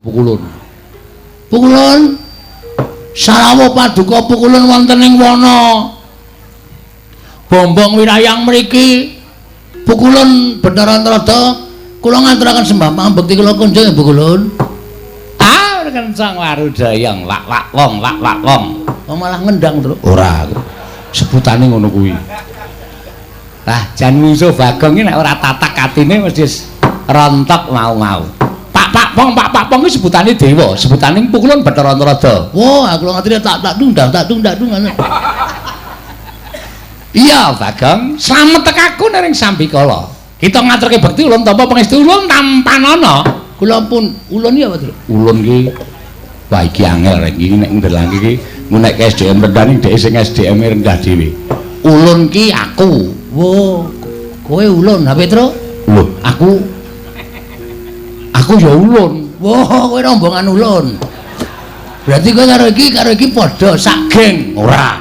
Pukulun. Pukulun. Sarawuh paduka pukulun wonten ing wana. Bombong wirayang mriki. Pukulun Bathara Antrada, kula ngaturaken sembah pambekti kula kunjung Pukulun. Ah, kencang warudayang lak lak wong lak lak wong. Oh, malah ngendang, Truk. Ora. Sebutane ngono kuwi. Lah, jan mungsuh Bagong iki nek ora tatak atine mesti rontok mau-mau. Pak pak pong pak pak pong iki sebutane dewa, sebutane Pukulun Bathara Antrada. Wah, aku ngerti tak tak dung tak dung tak dung. Iya, Bagong, slamet tekaku ning sambikala. Kita ngaturke bekti ulun tampa pangestu ulun tampanana. Kula pun ulun ya, Truk. Ulun ki wah iki angel rek iki nek ndelangke iki nek SDM rendah ning dhek sing SDM rendah dhewe. Ulun ki aku. Wo, kowe ulun, ha Petro? Lho, aku ya ulun. Wo, kowe rombongan ulun. Berarti kowe karo iki padha sak geng. Ora.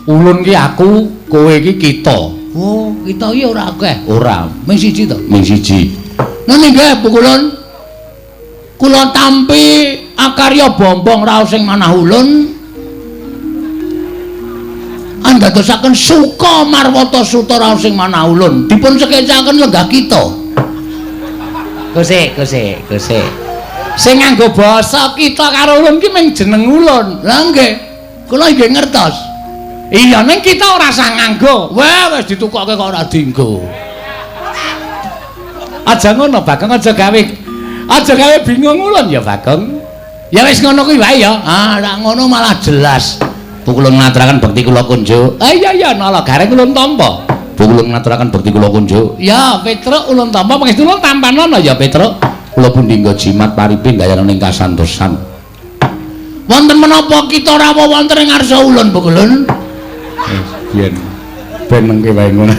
Ulun ki aku, kowe iki kita. Oh, kita iki ora akeh. Ora, mung siji to. Mung siji. Nene nggih, Pukulun. Kula tampi akarya bombong raos sing manah ulun. Andadosaken suka marwata suta raos sing manah ulun. Dipun sekecaken lenggah kita. Gosek, gosek, gosek. Sing nganggo basa kita karo ulun ki mung jeneng ulun. Lah nggih. Kula nggih ngertos. Iya, ning kita ora usah nganggo. Wah, wis ditukokke kok ora dienggo. Aja ngono, Bagong, aja gawe bingung ulun ya, Bagong. Ya wis ngono kuwi wae ya. Ah, nek ngono malah jelas. Pukulun ngaturaken bekti kula kunjuk. Ah iya iya, nala gareng ulun tampa. Pukulun ngaturaken bekti kula kunjuk. Ya, Petruk ulun tampa pangestu ulun tampanana ya, Petruk. Kula pundi nggo jimat paripi gayane ning kasantosan. Wonten menapa kita rawuh wonten ing ngarsa ulun, Pukulun? Yen ben mengke wae ngono.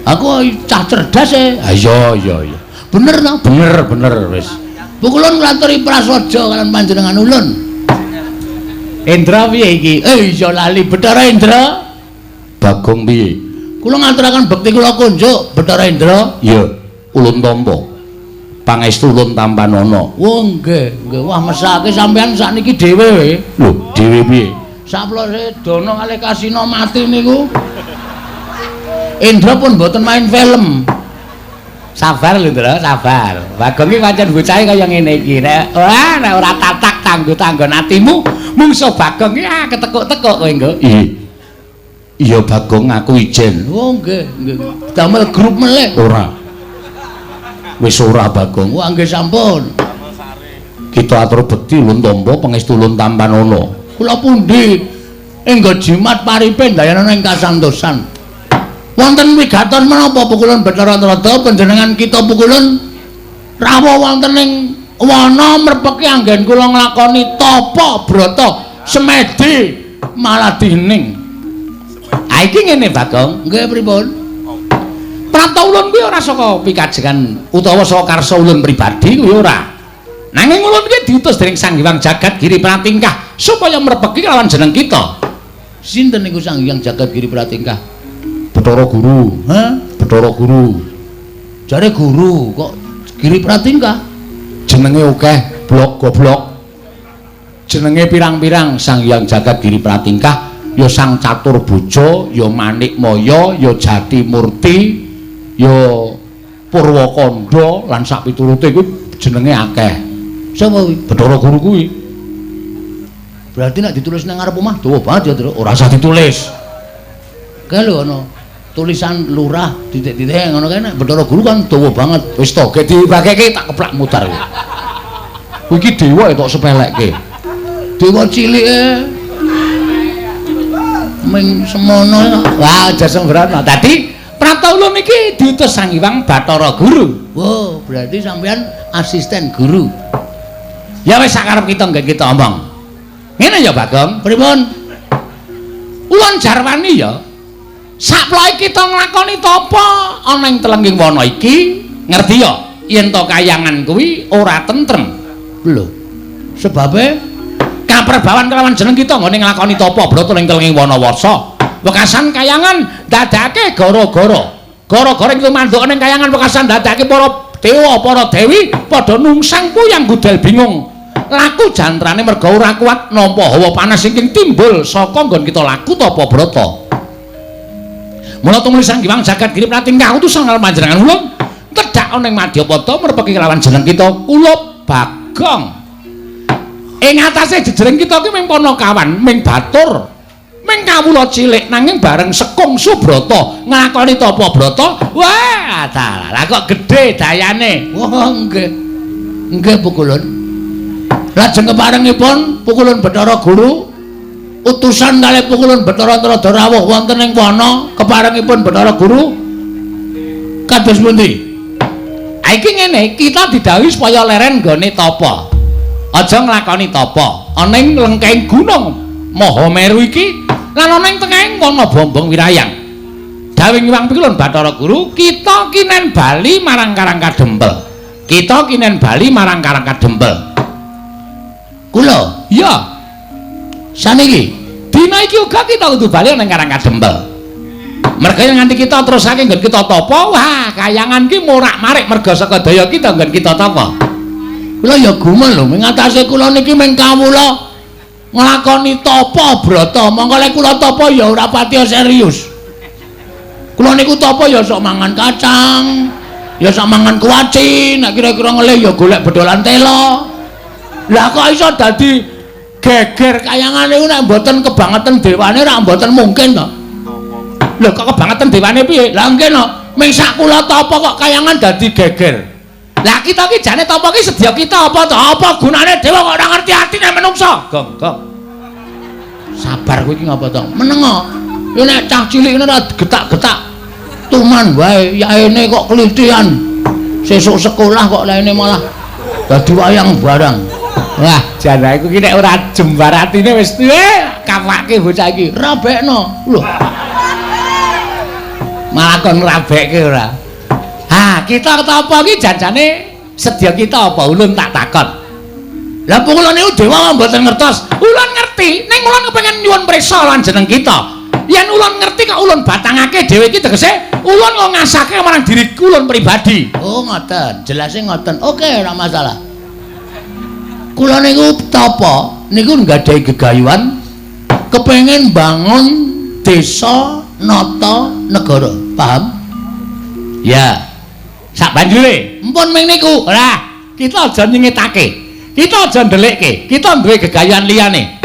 Aku cah cerdas e. Ah iya iya iya. Bener to? Bener bener wis. Pukulun nglaturi prasaja kalian panjenengan ulun. Indra piye iki? Iya lali Bathara Indra. Bagong piye? Kula ngaturaken bekti kula kunjuk Bathara Indra. Iya, ulun tampa. Pangestu ulun tampanana. Oh nggih, nggih. Wah mesake sampean sakniki dhewe we. Lho, dhewe piye? Saplose Dono kalih Kasino mati niku. Indra pun mboten main film. Sabar lho, Ndra, sabar. Bagong iki pancen bocahe kaya ngene iki. Nek ora nek ora tatak tanggo-tanggon atimu, mungsuh Bagong iki ah ketekuk-tekuk kowe nggo. Iya. Iya Bagong, aku ijen. Oh nggih, nggih. Damel grup melih. Ora. Wis ora Bagong. Wah nggih sampun. Kita atur bekti ulun tampa pangestu ulun tampanana. Kula pundi enggo jimat paripe ndayana ing kasantosan. Wonten wigatos menapa Pukulun Bathara Antrada panjenengan kita Pukulun rawuh wonten ing wana mrepeki anggen kula nglakoni tapa brata semedi maladining. Ah iki ngene Bagong. Nggih pripun? Prapta ulun kuwi ora saka pikajengan utawa saka karsa ulun pribadi kuwi ora. Nanging ulun kuwi diutus dening Sang Hyang Jagat Giri Pratingkah supaya mrepeki kelawan jeneng kita. Sinten niku Sang Hyang Jagat Giri Pratingkah? Bathara Guru. Hah? Bathara Guru. Jare guru kok Giri Pratingkah? Jenenge akeh, blok goblok. Jenenge pirang-pirang Sang Hyang Jagat Giri Pratingkah ya Sang Catur Boja, ya Manik Maya, ya Jati Murti, ya Purwakanda lan sak piturute kuwi jenenge akeh. Sapa kuwi? Bathara Guru kuwi. Berarti nek ditulis nang ngarep omah dawa banget ya, Truk. Ora usah ditulis. Kae lho ana tulisan lurah titik-titik ngono kae nek Bathara Guru kan dawa banget. Wis to, ge dibageke tak keplak mutar kowe. Kuwi iki dewa ya tok sepelekke. Dewa cilike ming semono. Wah, aja sembrono. Dadi prapta ulun iki diutus Sang Hyang Bathara Guru. Wow, berarti sampean asisten guru. Ya wis sakarep kita nggih kita omong. Ngene ya Bagong, pripun? Ulun jarwani ya. Saploke kita nglakoni tapa ana ing telengging wana iki, ngerti ya yen to kayangan kuwi ora tentrem. Lho. Sebabe kaperbawan kelawan jeneng kita nggone nglakoni tapa brata ing telengging wana wasa. Wekasan kayangan dadake gara-gara. Gara-gara ing tumanduk ning kayangan wekasan dadake para dewa para dewi padha nungsang puyang gudel bingung. Laku jantrane merga ora kuat nampa hawa panas ingkang timbul saka nggon kita laku tapa brata. Mula tumuli Sang Hyang Jagat Giri pratingkah utusan karo panjenengan ulun tedhak ana ing Madyapada merpeki kelawan jeneng kita Kulup Bagong. Ing atase jejering kita ki ming panakawan, ming batur, ming kawula cilik nanging bareng sekung subrata nglakoni tapa brata, wah dalah kok gedhe dayane. Wah nggih. Nggih Pukulun. Lajeng keparengipun Pukulun Bathara Guru utusan kalih Pukulun Bathara Narada rawuh wonten ing wana keparengipun Bathara Guru kados pundi? Ha iki ngene, kita didhawuhi supaya leren nggone tapa. Aja nglakoni tapa. Ana ing lengkeng gunung Mahameru iki lan ana ing tengahing wana Bombong Wirayang. Dawuh Hyang Pukulun Bathara Guru, kita kinen bali marang Karang Kadempel. Kita kinen bali marang Karang Kadempel. Kula? Iya. Saniki dina iki uga kita kudu bali nang Karang Kadempel. Merga yen nganti kita terusake nggon kita tapa, wah kayangan ki morak-marik merga saka daya kita nggon kita tapa. Kula ya gumun lho, ing atase kula niki mung kawula nglakoni tapa brata. Mongko lek kula tapa ya ora patiya serius. Kula niku tapa ya sok mangan kacang, ya sok mangan kuaci, nek kira-kira ngelih ya golek bedolan tela. Lah kok iso dadi geger kayangan niku nek mboten kebangetan dewane ora mboten mungkin to. Lho kok kebangetan dewane piye? Lah nggih no, ming sak kula tapa kok kayangan dadi geger. Lah kita ki jane tapa ki sedya kita apa to? Apa gunane dewa kok ora ngerti atine menungsa? Gong, gong. Sabar kowe iki ngapa to? Menengo. Ya nek cah cilik ngene ora getak-getak tuman wae, yaene kok klithian. Sesuk sekolah kok laine malah dadi wayang barang. Wah, jan aku ki nek ora jembar atine wis kapake bocah iki. Rabekno. Lho. Malah kon ngrabekke ora. Ha, kita tapa ki janjane sedya kita apa ulun tak takon. Lah kula niku dewa mboten ngertos. Ulun ngerti, ning ulun kepengin nyuwun prisa lan jeneng kita. Yen ulun ngerti kok ulun batangake dhewe iki tegese ulun kok ngasake marang diri ulun pribadi. Oh, ngoten. Jelase ngoten. Oke, ora masalah. Kula niku tapa niku nggadahi gegayuhan kepengin bangun desa nata negara. Paham? Ya. Sak banjure mpun ming niku. Lah, kita aja nyingetake. Kita aja ndelikke. Kita duwe gegayuhan liyane.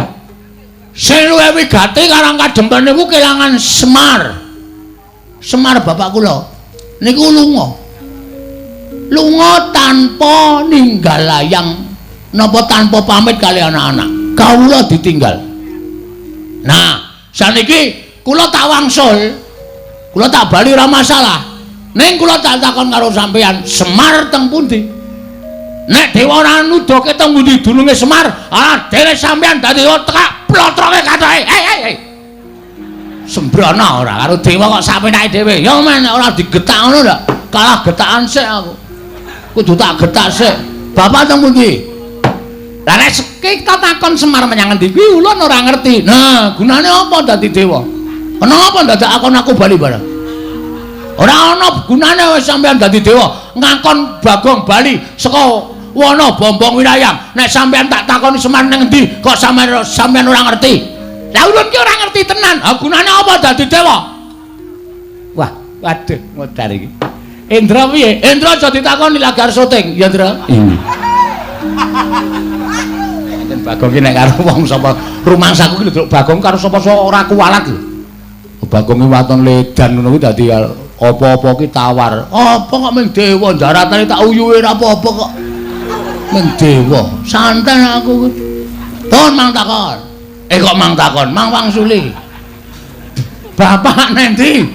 Sing luwih wigati Karang Kadempel niku kelangan Semar. Semar bapak kula niku lunga. Lunga tanpa ninggal layang napa tanpa pamit kali anak-anak. Kawula ditinggal. Nah, saniki kula tak wangsul. Kula tak bali ora masalah. Ning kula tak takon karo sampeyan, Semar teng pundi? Nek dewa ora nuduhke teng pundi dununge Semar, ah dene sampeyan dadi tekak plotroke katoke. Hei hei hei. Sembrono ora karo dewa kok sapenake dhewe. Ya men nek ora digetak ngono ndak kalah getakan sik aku. Kudu tak getak sik. Bapak teng pundi? Lah nek kita takon Semar menyang endi kuwi ulun ora ngerti. Nah, gunane apa dadi dewa? Kenapa dadak akon aku bali bareng? Ora ana gunane wis sampeyan dadi dewa, ngakon Bagong bali saka wana Bombong Wirayang. Nek sampeyan tak takoni Semar nang endi kok sampeyan ora ngerti. Lah ulun ki ora ngerti tenan. Ha gunane apa dadi dewa? Wah, waduh modar iki. Indra piye? Indra aja ditakoni lagi arep syuting, ya Indra. Enten Bagong ki nek karo wong sapa rumangsaku ki lho Bagong karo sapa-sapa ora kuwalat lho. Bagong ki waton ledan ngono kuwi dadi apa-apa ki tawar. Apa kok ming dewa daratane tak uyuhe ora apa-apa kok. Ming dewa. Santai aku. Ton mang takon. Eh kok mang takon, mang wangsuli. Bapak nendi?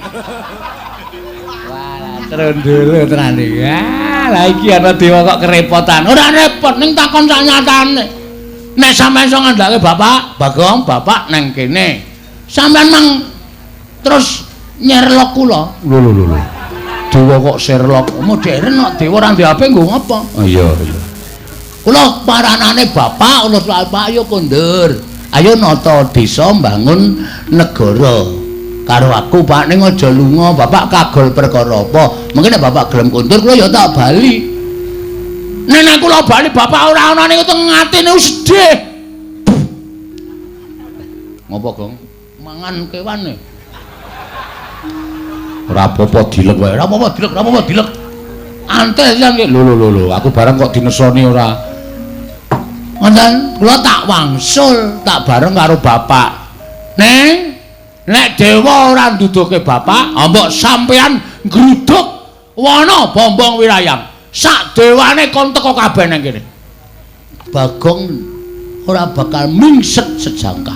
Wah, trondolo tenan iki. Ah, lah iki ana dewa kok kerepotan. Ora repot ning takon sak nyatane. Nek sampeyan iso ngandhake bapak, Bagong, bapak nang kene. Sampeyan mang terus nyerlok kula. Lho lho lho. Dewa kok Sherlock. Modern kok dewa ora ndek HP nggo ngapa? Oh iya iya. Kula paranane bapak, kula bapak ayo kondur. Ayo nata desa mbangun negara. Karo aku Pak ning aja lunga, bapak kagol perkara apa? Mungkin nek bapak gelem kondur kula ya tak bali. Nek kula bali bapak ora ana niku teng atine sedih. Ngopo, Gong? Mangan kewan e. Ora apa-apa dilek wae. Ora apa-apa dilek, ora apa-apa dilek. Antes jan iki. Lho lho lho, aku bareng kok dinesoni ora. Wonten kula tak wangsul, tak bareng karo bapak. Neng, nek dewa ora nduduhke bapak, mbok sampean nggruduk wana Bombong Wirayang. Sak dewane kon teko kabeh nang kene. Bagong ora bakal mingset sejangkah.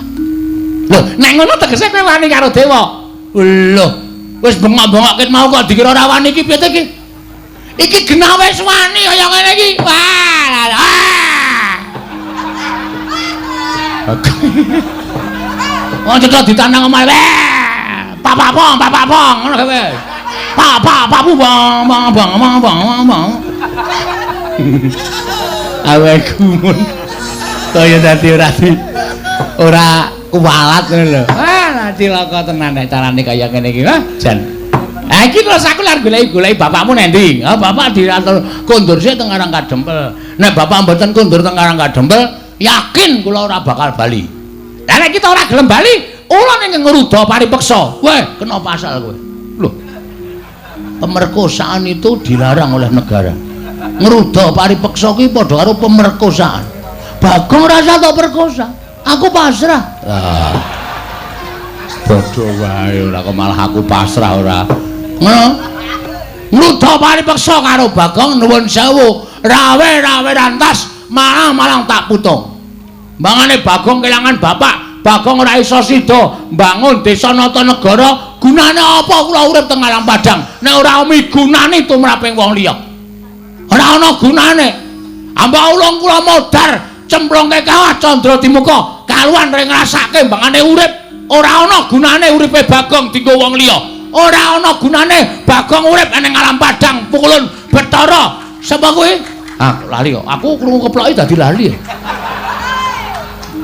Lho, nek ngono tegese kowe wani karo dewa. Lho, wis bengok-bengok ket mau kok dikira ora wani iki piye to iki? Iki genah wis wani kaya ngene iki. Wah. Wong cetha ditandang omahe. Papak pong, papak pong, ngono kowe. Pak pak pak bu bang bang bang bang bang bang. Awe gumun. Kaya dadi ora kuwalat ngono lho. Ah, cilaka tenan nek carane kaya ngene iki. Wah, jan. Ha iki terus aku lak goleki-goleki bapakmu nang ndi? Ah, bapak diatur kondur sik teng Karang Kadempel. Nek bapak mboten kondur teng Karang Kadempel, yakin kula ora bakal bali. Lah nek kita ora gelem bali, ula ning ngruda paripeksa. Weh, kena pasal kowe. Lho. Pemerkosaan itu dilarang oleh negara. Ngruda paripeksa kuwi padha karo pemerkosaan. Bagong rasa tok perkosa. Aku pasrah. Ah. Padha wae ora kok malah aku pasrah ora. Ngono. Ngruda paripeksa karo Bagong nuwun sewu, rawe-rawe rantas malang-malang tak putung. Mbangane Bagong kelangan bapak, Bagong ora iso sida mbangun desa nata negara. Gunane apa kula urip teng alam padang nek ora migunani tumraping wong liya? Ora ana gunane. Ambak ulung kula modar cemplungke kawah candra dimuka kaluan ring ngrasake mbangane urip. Ora ana gunane uripe Bagong dienggo wong liya. Ora ana gunane Bagong urip ning alam padang pukulun Bathara. Sapa kuwi? Ah, lali kok. Aku krungu keploki dadi lali.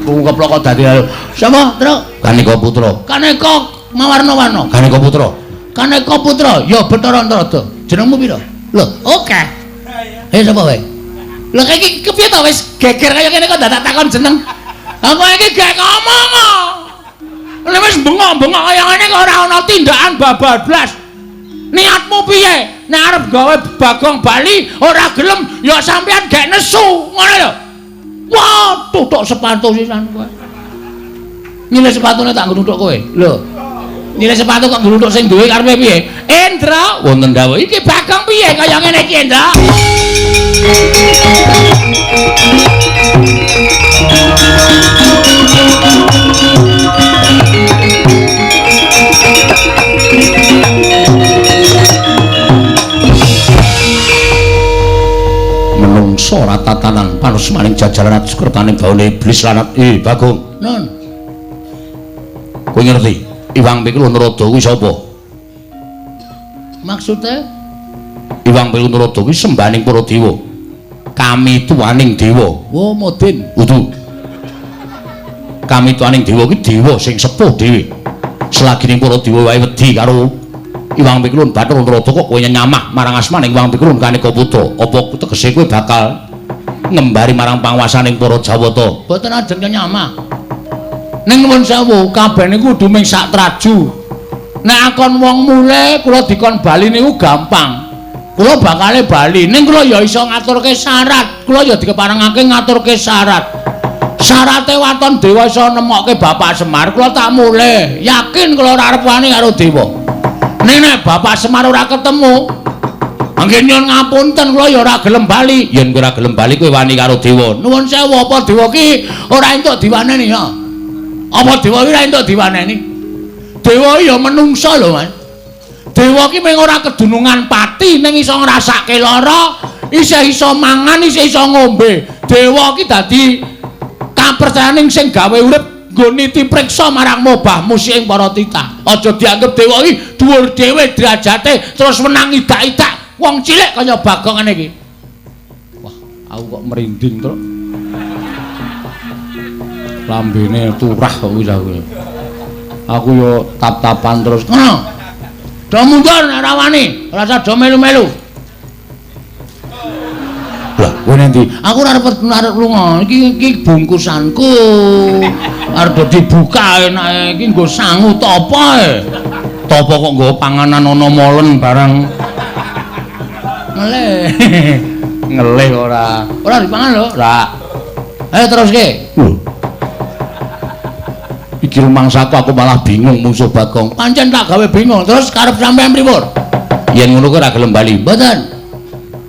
Krungu keplok kok dadi lali. Sapa, Truk? Kaneka Putra. Kaneka mawarna-warna. Kaneka Putra. Kaneka Putra, ya Bathara Antarada. Jenengmu pira? Lho, oke. Eh sapa kowe? Lho iki kepiye to wis geger kaya kene kok dadak takon jeneng. Lah kowe iki gek ngomong. Lha wis bengok-bengok kaya ngene kok ora ana tindakan babablas. Niatmu piye? Nek arep gawe Bagong bali ora gelem ya sampean gek nesu, ngono lho. Wah, tutuk sepatu sisan kowe. Nyilih sepatune tak ngrutuk kowe. Lho. Nyilih sepatu kok ngrutuk sing duwe karepe piye? Endra, wonten dawuh. Iki Bagong piye kaya ngene iki, Endra? Menungso ora tatanan panus maning jajaran sukertane baune iblis lanat. Bagong. Nun. Kowe ngerti Iwang Pikul Narada kuwi sapa? Maksude Iwang Pikul Narada kuwi sembahaning para dewa. Kami tuaning dewa. Oh, modin. Kudu. Kami tuaning dewa kuwi dewa sing sepuh dhewe. Selagi para dewa wae wedi karo Iwang Pikul Bathara Narada kok kowe nyamah marang asmaning Iwang Pikul Kaneka Putra. Apa tegese kowe bakal ngembari marang panguwasaning para Jawata? Mboten ajeng nyamah. Ning nuwun sewu, kabeh niku kudu ming sak traju. Nek akon wong mule kula dikon bali niku gampang. Kula bakale bali, ning kula ya iso ngaturke syarat. Kula ya dikeparengake ngaturke syarat. Syarate waton dewa iso nemokke Bapak Semar, kula tak mule. Yakin kula ora arep wani karo dewa. Ning nek Bapak Semar ora ketemu, mangke nyuwun ngapunten kula ya ora gelem bali. Yen kowe ora gelem bali kowe wani karo dewa. Nuwun sewu, apa dewa ki ora entuk diwaneni ya? Apa dewa ki ora entuk diwaneni? Dewa ya menungsa lho, Mas. Dewa ki mung ora kedunungan pati ning iso ngrasake lara, isih iso mangan, isih iso ngombe. Dewa ki dadi kapercayaning sing gawe urip nggo niti priksa marang mobah musik ing para titah. Aja dianggep dewa ki dhuwur dhewe derajate terus menang idak-idak wong cilik kaya Bagong ngene iki. Wah, aku kok merinding, Truk. Lambene turah kok wis aku. Aku yo tap-tapan terus. Ngono. Do mundur nek ora wani, ora usah do melu-melu. Lah, kowe nanti aku ora arep lunga. Iki iki bungkusanku. Arep dibuka enake iki nggo sangu tapa e. Tapa kok nggo panganan ana molen barang. Ngelih. Ngelih ora. Ora dipangan lho, ora. Ayo teruske. Lho. Iki rumangsaku aku malah bingung mungsuh Bagong. Pancen tak gawe bingung. Terus karep sampean pripun? Yen ngono kuwi ora gelem bali. Mboten.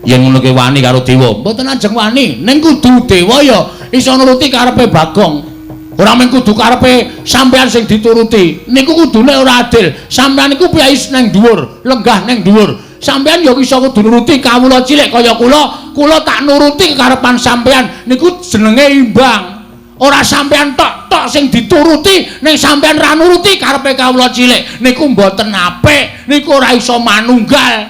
Yen ngono kuwi wani karo dewa. Mboten ajeng wani. Ning kudu dewa ya iso nuruti karepe Bagong. Ora mung kudu karepe sampean sing dituruti. Niku kudune ora adil. Sampean niku piyai nang dhuwur, lenggah nang dhuwur. Sampean ya iso kudu nuruti kawula cilik kaya kula. Kula tak nuruti karepan sampean. Niku jenenge imbang. Ora sampean tok-tok sing dituruti, ning sampean ra nuruti karepe kawula cilik. Niku mboten apik, niku ora iso manunggal.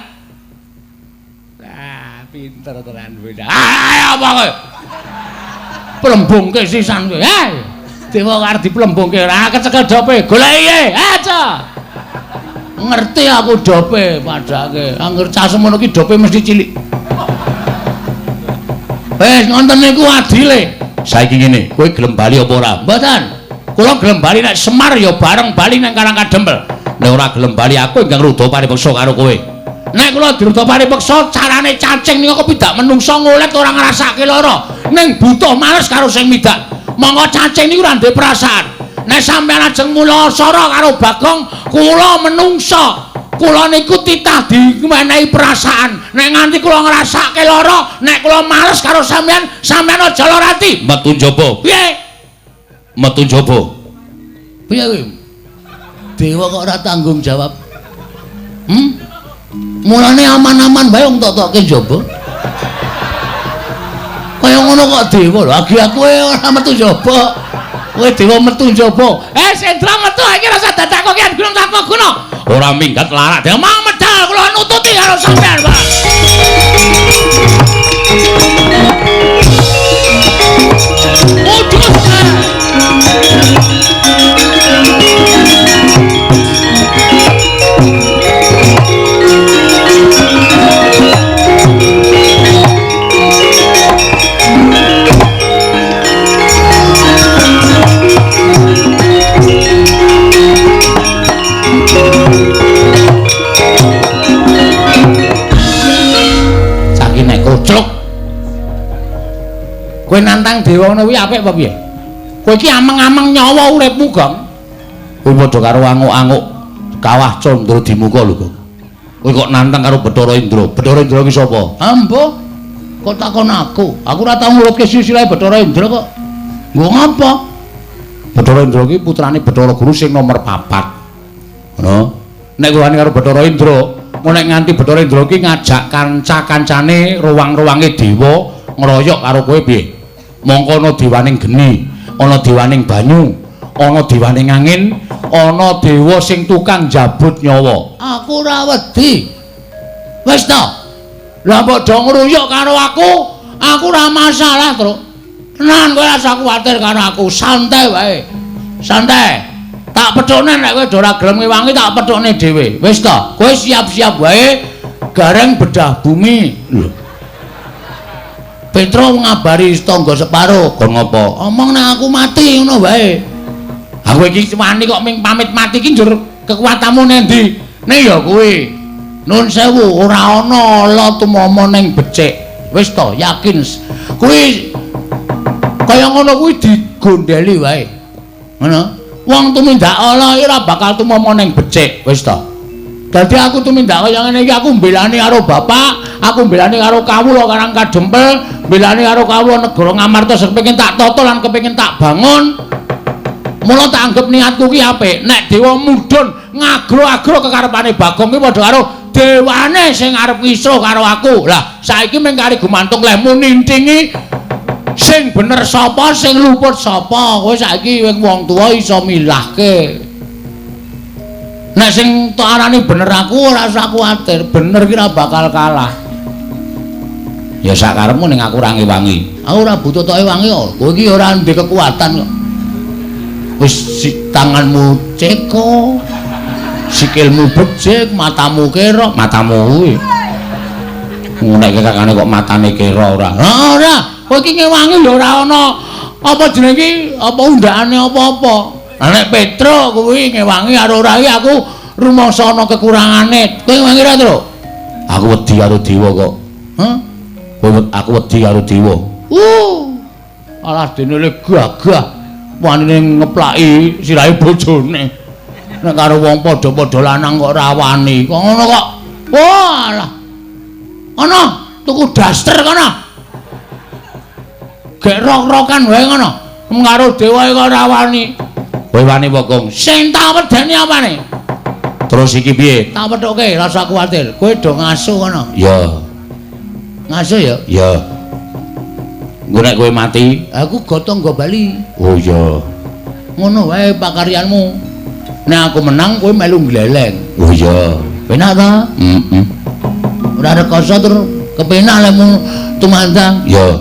Lah, pinter tenan bocah. Ayo apa kowe? Plembungke sisan kowe. Hei. Dewa arep diplembungke ora kecekel dope. Goleki aja. Ngerti aku dope padake. Angger cah semono ki dope mesti cilik. Wis ngonten niku adile. Saiki ngene, kowe gelem bali apa ora? Mboten. Kula gelem bali nek Semar ya bareng bali nang Karang Kadempel. Nek ora gelem bali aku ingkang rudha paripeksa karo kowe. Nek kula dirudha paripeksa carane cacing niku kok pidak menungsa ngolet ora ngrasake lara. Ning butuh males karo sing midak. Monggo cacing niku ora ndek perasaan. Nek sampeyan ajeng mula sara karo Bagong, kula menungsa. Kula niku titah dimenehi perasaan. Nek nganti kula ngrasake lara, nek kula males karo sampeyan, sampeyan aja lara ati. Metu njaba. Piye? Metu njaba. Piye kuwi? Dewa kok ora tanggung jawab. Hmm? Mulane aman-aman bae wong tok-tokke njaba. Kaya ngono kok dewa lho, agi aku ora metu njaba. Kowe dewa metu njaba. Eh Sendra metu iki rasa dadak kok kian gunung tanpa guna. Ora minggat larak dewa mau medal kula nututi karo sampean, Pak. Mudhun. Saiki nek koclok. Kowe nantang dewa ngono kuwi apik apa piye? Kowe iki ameng-ameng nyawa uripmu, Gong. Kowe padha karo anguk-anguk kawah Candra Dimuka lho, Gong. Kowe kok nantang karo Bathara Indra. Bathara Indra ki sapa? Ambo. Kok takon aku? Aku ora tau ngurutke silsilahe Bathara Indra kok. Nggo ngapa? Bathara Indra ki putrane Bathara Guru sing nomor 4. Ngono. Nek kuwi karo Bathara Indra, nek nganti Bathara Indra ki ngajak kanca-kancane ruwang-ruwange dewa ngroyok karo kowe piye? Mongko ana dewaning geni, ana dewaning banyu, ana dewaning angin, ana dewa sing tukang njabut nyawa. Aku ora wedi. Wis to. Lah mbok do ngruyuk karo aku, aku ora masalah, Truk. Tenan kowe ora usah kuwatir karo aku, santai wae. Santai. Tak pethukne nek kowe ora gelem ngewangi tak pethukne dhewe. Wis to, kowe siap-siap wae gareng bedah bumi. Lho. Petro ngabari tangga separo, kon ngopo? Omong nek aku mati ngono wae. Aku iki wani kok ming pamit mati iki njur kekuatanmu nendi? Ning ya kuwi. Nun sewu ora ana ala tumama ning becik. Wis to, yakin. Kuwi kaya ngono kuwi digondeli wae. Ngono. Wong tumindak ala ora bakal tumama ning becik, wis to. Dadi aku tumindak kaya ngene iki aku mbelani karo bapak, aku mbelani karo kawula Karang Kadempel, mbelani karo kawula negara Ngamarta sing kepengin tak tata lan kepengin tak bangun. Mula tak anggap niatku ki apik. Nek dewa mudhun ngagro-agro kekarepane Bagong ki padha karo dewane sing arep kisruh karo aku. Lah saiki mung kari gumantung lehmu nintingi sing bener sapa, sing luput sapa. Kowe saiki wong tuwa iso milahke. Nek sing tok arani bener aku ora usah kuwatir, bener ki ora bakal kalah. Ya sakarepmu ning aku ora ngewangi. Aku ora butuh tok ewangi kok. Kowe iki ora ndek kekuatan kok. Wis tanganmu ceko, sikilmu becik, matamu kerok, matamu kuwi. Nek kakane kok matane kira ora. Ora, kowe iki ngewangi ya ora ana apa jenenge iki, apa undakane apa-apa. Lah nek Petro kuwi ngewangi karo ora iki aku rumangsa ana kekurangane. Kowe ngewangi ora, Tru? Aku wedi karo dewa kok. Hah? Kowe aku wedi karo dewa. Alah dene le gagah wanine ngeplaki sirahe bojone. Nek karo wong padha-padha lanang kok ora wani. Kok ngono kok. Walah. Ana tuku daster kono. Gek rok-rokan wae ngono. Karo dewa kok ora wani. Kowe wani apa, Gong? Sing tak wedeni apane? Terus iki piye? Tak pethuke, rasa kuwatir. Kowe do ngaso kono. Ya. Ngaso ya? Ya. Engko nek kowe mati, aku gotong nggo bali. Oh iya. Ngono wae pakaryanmu. Nek aku menang kowe melu gleleng. Oh iya. Penak ta? Heeh. Ora rekoso tur kepenak lemu tumandang. Ya.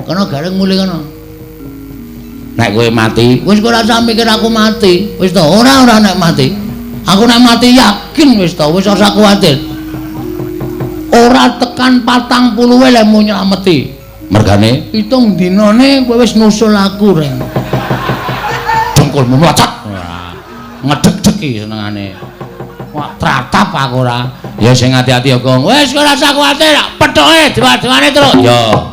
Kono gareng mulih kono. Nek kowe mati, wis ora usah mikir aku mati. Wis to, ora nek mati. Aku nek mati yakin wis to, wis ora usah kuwatir. Ora tekan 40 wae lemu nylameti. Mergane 7 dinane kowe wis nusul aku, Reng. Dengkulmu mlocot. Ngedeg-deg iki senengane. Wah, tratap aku ora. Ya sing ati-ati ya, Gong. Wis ora usah kuwatir, pethuke dewa-dewane terus. Ya.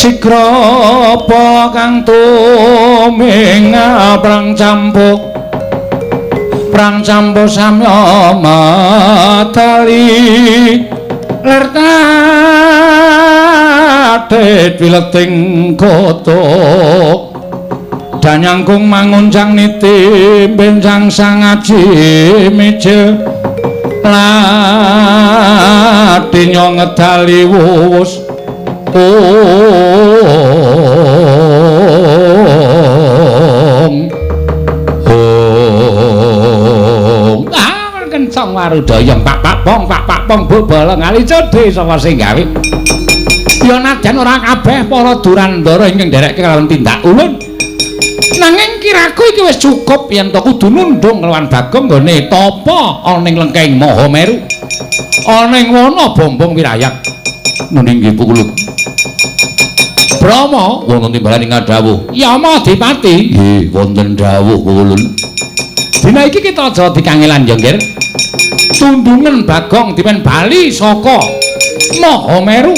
Sigrapa kang tuminga prang campuk samya matali lir tatit wileting kotok danyangkung mangunjang niti benjang sangaji mijil ladinya ngedali wuwus. Ong ah kencang warudaya pak pak pong pak pak pong bolong ali codhe saka sing gawe ya najan ora kabeh para durandara ingkang nderekke kalawan tindak ulun nanging kiraku iki wis cukup yen to kudu nundung kelawan Bagong nggone tapa ana ing lengkeng Mahameru ana ing wana Bombong Wirayak. Nunding nggih pukulun Brahma wonten timbalan ing dawuh Yama Adipati. Nggih wonten dawuh pukulun. Dina iki kita aja dikangelan ya nggih. Tundungan Bagong dipen bali saka Mahameru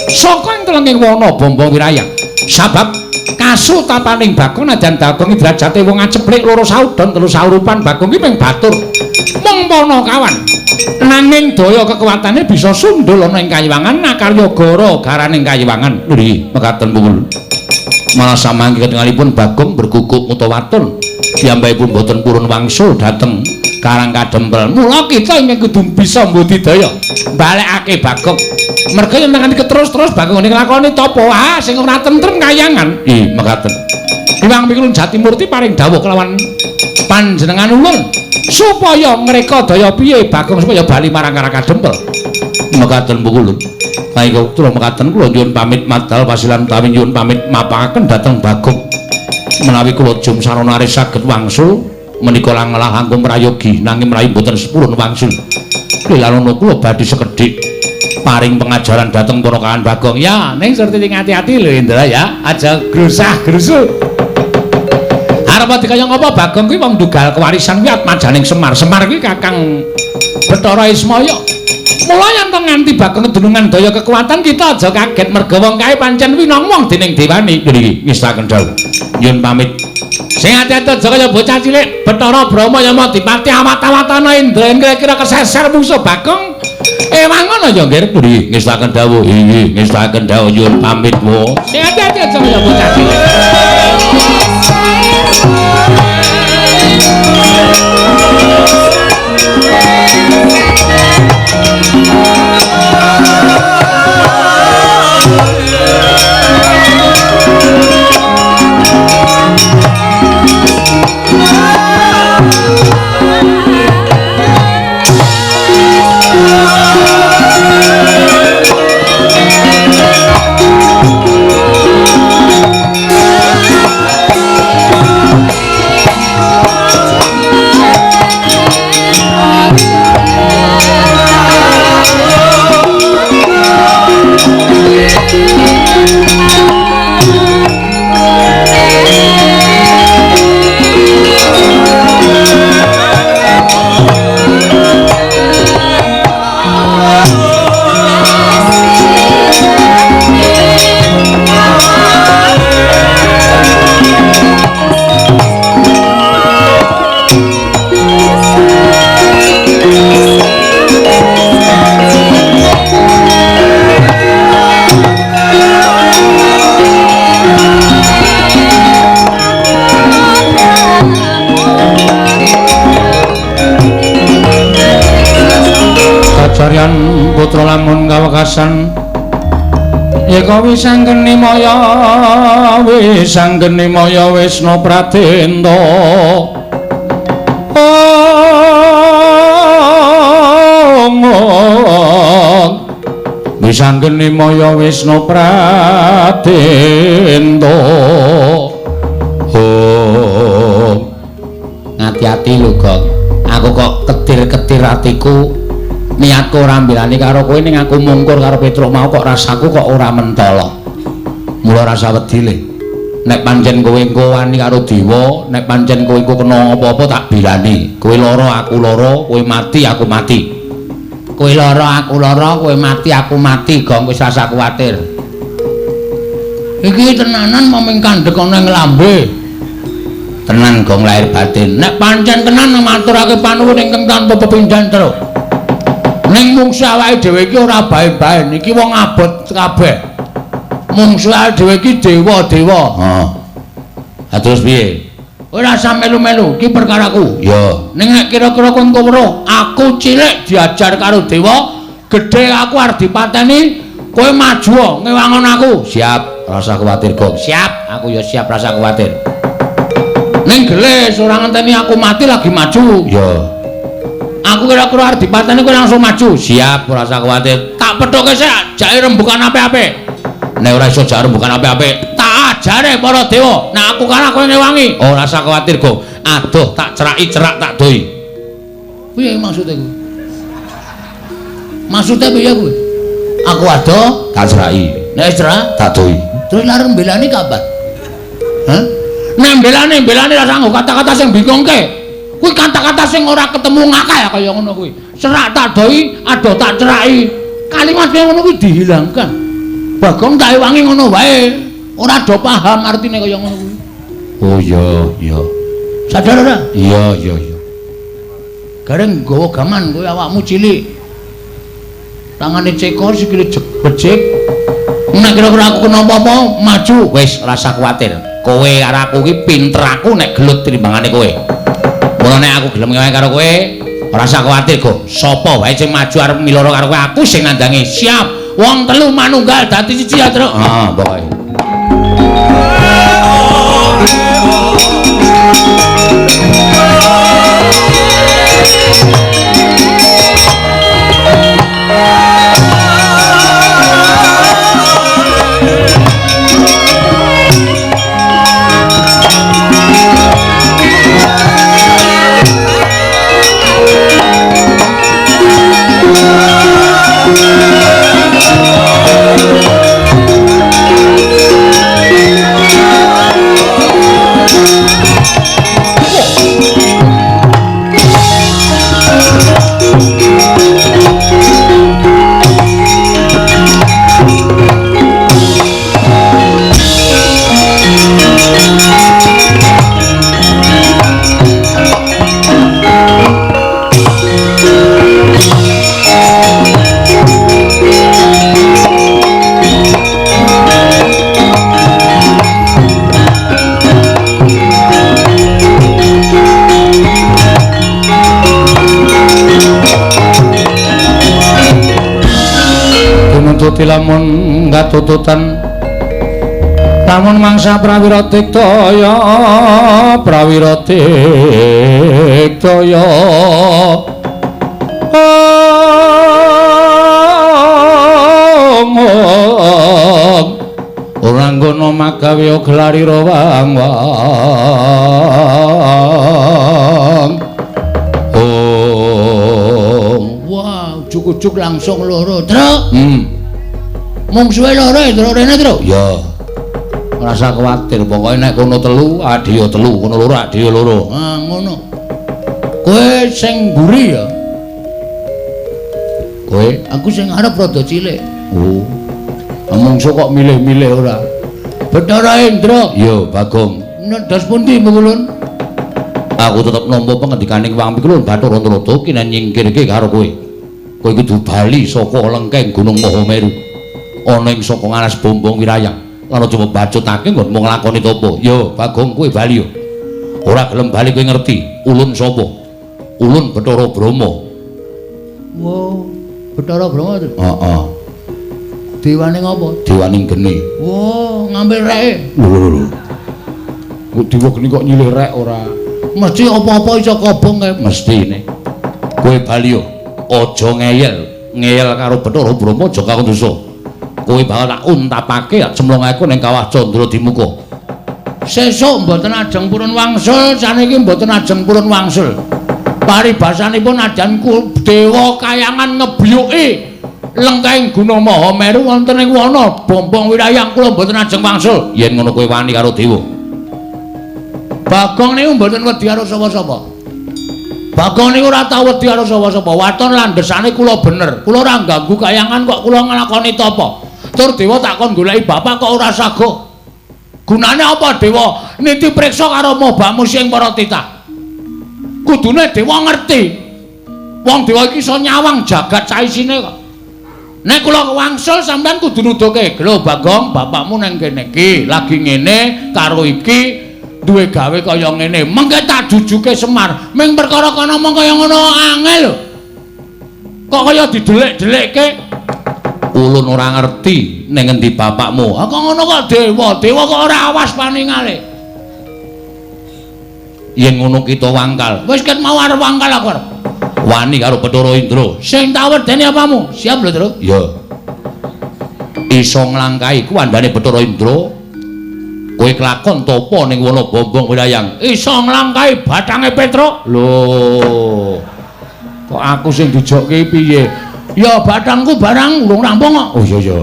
saka ing telenging wana Bombong Wirayak. Sabab kasutapaning Bagong najan Bagong derajate wong aceplik loro saudon telu saurupan Bagong ki mung batur mung panakawan. Nanging daya kekuatane bisa sundul ana ing kayiwangan nakarya gara garaning kayiwangan. Nggih, mekaten pungul. Malah samangke ketingalipun Bagong berguguk utawa waton piyambakipun boten purun wangsul dhateng Karang Kadempel. Mula kita ingkang kudu bisa mbudidaya balekake Bagong. Merga yen nganti keterus-terus Bagong ngene nglakoni tapa ah sing ora tentrem kayangan. Nggih, mekaten. Hyang Pikulun Jatimurti paring dawuh kelawan panjenengan ulun supaya ngreka daya piye Bagong supaya bali marang Karang Kadempel. Mekaten pukulun. Kaya kula mekaten kula nyuwun pamit madal pasilan utawi nyuwun pamit mapangaken dhateng Bagong. Menawi kula jum sarana aris saged wangsul menika langlah langkung prayogi nanging mrayi mboten sepurun wangsul. Lilanono kula badhe sekedhik Paring pengajaran dhateng ponakan Bagong. Ya, ning Surti sing ati-ati lho Indra ya, aja grusah-grusu. Arep dikaya ngapa Bagong kuwi wong ndugal kewarisan kuwi atmajaning Semar. Semar kuwi Kakang Bathara Ismaya. Mula yen to nganti Bagong kedunungan daya kekuatan kita aja kaget merga wong kae pancen winong dening dewani. Nggih, ngestaken dawuh. Nyun pamit. Sing ati-ati aja kaya bocah cilik Bathara Brahma Yama dipati awat-awatana Indra kira-kira keseser mungsuh Bagong. Ewang ngono ya nggih. Nggih, ngestaken dawuh. Nggih, ngestaken dawuh nyun pamit wo. Sing ati-ati aja kaya bocah cilik. Kacaryan putra lamun kawekasan yeka wis anggeni maya wis anggeni maya Wisnu Pradenta. Wis anggeni maya Wisnu Pradenta. Ngati-ati lho Gong, aku kok ketir-ketir atiku. Niatku ora mbilani karo kowe ning aku mungkur karo Petruk mau kok rasaku kok ora mentala. Mula rasa wedi le. Nek pancen kowe engko wani karo dewa, nek pancen kowe engko kena apa-apa tak bilani. Kowe lara aku lara, kowe mati aku mati. Kowe lara aku lara, kowe mati aku mati, Gong wis rasa kuwatir. Iki tenanan moming kandhek ana ing lambe. Tenan Gong lahir batin. Nek pancen tenan maturake panuwun ingkang tanpa pepindhan truk. Ning mungsu awake dhewe iki ora bae-bae, iki wong abot kabeh. Mungsu awake dhewe iki dewa-dewa. Heeh. Ha terus piye? Ora usah melu-melu, iki perkaraku. Ya. Ning nek kira-kira kowe engko weruh, aku cilik diajar karo dewa, gedhe aku arep dipateni, kowe maju ngewangon aku. Siap, rasa kuwatir, Gong. Siap, aku ya siap rasa kuwatir. Ning gelis ora ngenteni aku mati lagi maju. Ya. Aku kira-kira arep dipateni kowe langsung maju. Siap, ora usah kuwatir. Tak pethuke sik, jake rembukan apik-apik. Nek ora iso jak rembukan apik-apik, tak ajare para dewa. Nek aku kalah kowe ngewangi. Ora usah kuwatir, Gong. Aduh, tak ceraki cerak tak doi. Piye maksude kuwi? Maksude piye kuwi? Aku adoh, tak ceraki. Nek cerak, tak doi. Terus lareng mbelani kapan? Hah? Nek mbelani, mbelani ra sanggo kata-kata sing bingungke. Kuwi kata-kata sing ora ketemu ngakal kaya ngono kuwi. Cerak tak doi, adoh tak ceraki. Kalimat kaya ngono kuwi dihilangkan. Bagong tak ewangi ngono wae. Ora do paham artine kaya ngono kuwi. Oh iya, iya. Sadar ora? Iya, iya, iya. Gareng nggawa gaman kowe awakmu cilik. Tangane cekor sikile becik. Nek kira-kira aku kena apa-apa, maju. Wis rasa kuwatir. Kowe karo aku iki pinter aku nek gelut timbangane kowe. Mula nek aku gelem ngewangi karo kowe, ora usah kuwatir, Go. Sapa wae sing maju arep miloro karo kowe, aku sing nandangi. Siap. Wong telu manunggal dadi siji ya, Truk. Heeh, pokoke. Wedi lamun katututan lamun mangsa prawira diktaya prawira diktaya ora nggono magawe gelarira wang wang. Oh, wah, ujug-ujug langsung loro, Truk. Mungsuhe loro, Truk, rene, Truk. Ya. Ora usah kuwatir, pokoke nek kono telu, adhiya telu, kono loro, adhiya loro. Ah, ngono. Kowe sing mburi ya. Kowe, aku sing arep rada cilik. Oh. Mungsuh kok milih-milih ora? Bathara Indra. Ya, Bagong. Ndas pundi Pukulun? Aku tetep nampa pengendikaning Wang Pikulun Bathara Antarada kinen nyingkirke karo kowe. Kowe kudu bali saka lengkeng Gunung Mahameru. Ana ing saka ngalas Bombong Wirayang. Lan aja mbacutake nggonmu nglakoni tapa. Ya, Bagong, kowe bali ya. Ora gelem bali kowe ngerti ulun sapa? Ulun Bathara Brahma. Wo, Bathara Brahma to? Heeh. Dewane ngopo? Dewaning geni. Wo, ngambil reke. Lho lho lho. Kok dewa geni kok nyilih rek ora? Mesti apa-apa iso kobong kae. Mestine. Kowe bali yo, aja ngeyel. Ngeyel karo Bathara Brahma aja karo dosa. Kowe bakal tak untapake cemplung aku ning kawah Candra Dimuka. Sesuk mboten ajeng purun wangsul, saniki mboten ajeng purun wangsul. Paribasanipun ajan dewa kayangan ngebyuki lengkeng Gunung Mahameru wonten ing wana Bombong Wirayang kula mboten ajeng wangsul. Yen ngono kowe wani karo dewa. Bagong niku mboten wedi karo sapa-sapa. Bagong niku ora tau wedi karo sapa-sapa. Waton landhesane kula bener. Kula ora ngganggu kayangan kok kula nglakoni tapa. Tur dewa tak kon goleki bapak kok ora sago. Gunane apa dewa niti priksa karo mobamu sing para titah? Kudune dewa ngerti. Wong dewa iki iso nyawang jagat saisine kok. Nek kula wangsul sampean kudu nuduhke, "Lho Bagong, bapakmu nang kene iki lagi ngene karo iki duwe gawe kaya ngene." Mengke tak jujuke Semar. Ming perkara kono mong kaya ngono angel lho. Kok kaya didelik-delikke? Ulun ora ngerti ning ngendi bapakmu. Ah kok ngono kok dewa, dewa kok ora awas paningale. Yen ngono kita wangkal. Wis ket mau arep wangkal aku arep. Wani karo Bathara Indra. Sing tak wedeni apamu? Siap lho, Truk. Ya. Iso nglangkahi kuwandane Bathara Indra. Kowe kelakon tapa ning wana Bombong Wirayang? Iso nglangkahi bathange Petruk. Lho. Kok aku sing dijokke piye? Ya bathangku barang urung rampung kok. Oh iya iya.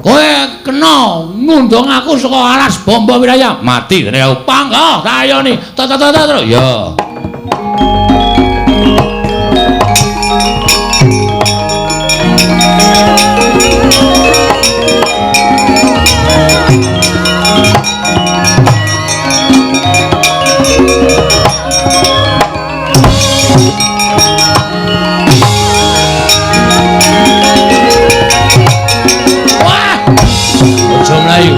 Kowe kena ngundang aku saka alas Bombong Wirayang. Mati dene aku. Panggah tayone. Ta ta ta ta. Ya. Wah! Aja mlayu.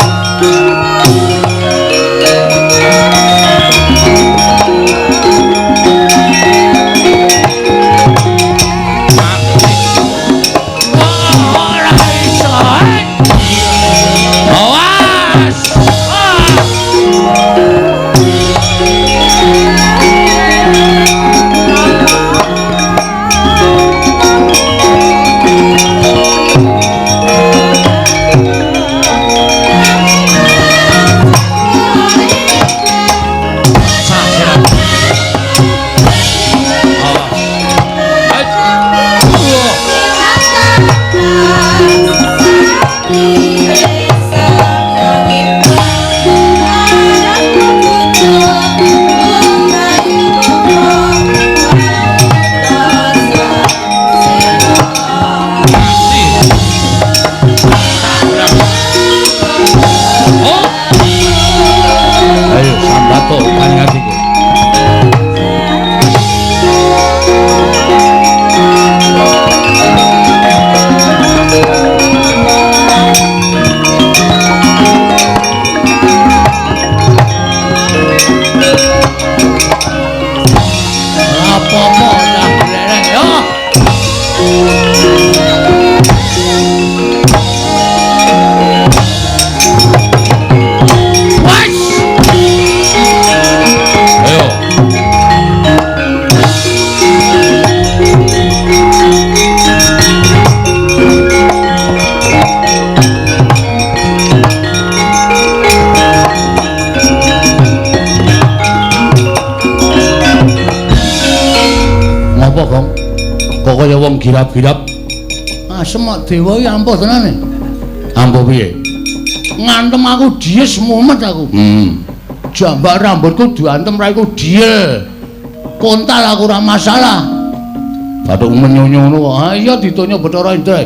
Apa, Gong? Kok kaya wong girap-girap? Asem kok dewa iki ampuh tenane. Ampuh piye? Ngantem aku dies mumet aku. Jambak rambutku diantem raiku diel. Kontal aku ora masalah. Bathuk menyonyo ngono kok. Ha iya ditonyo Bathara Indra.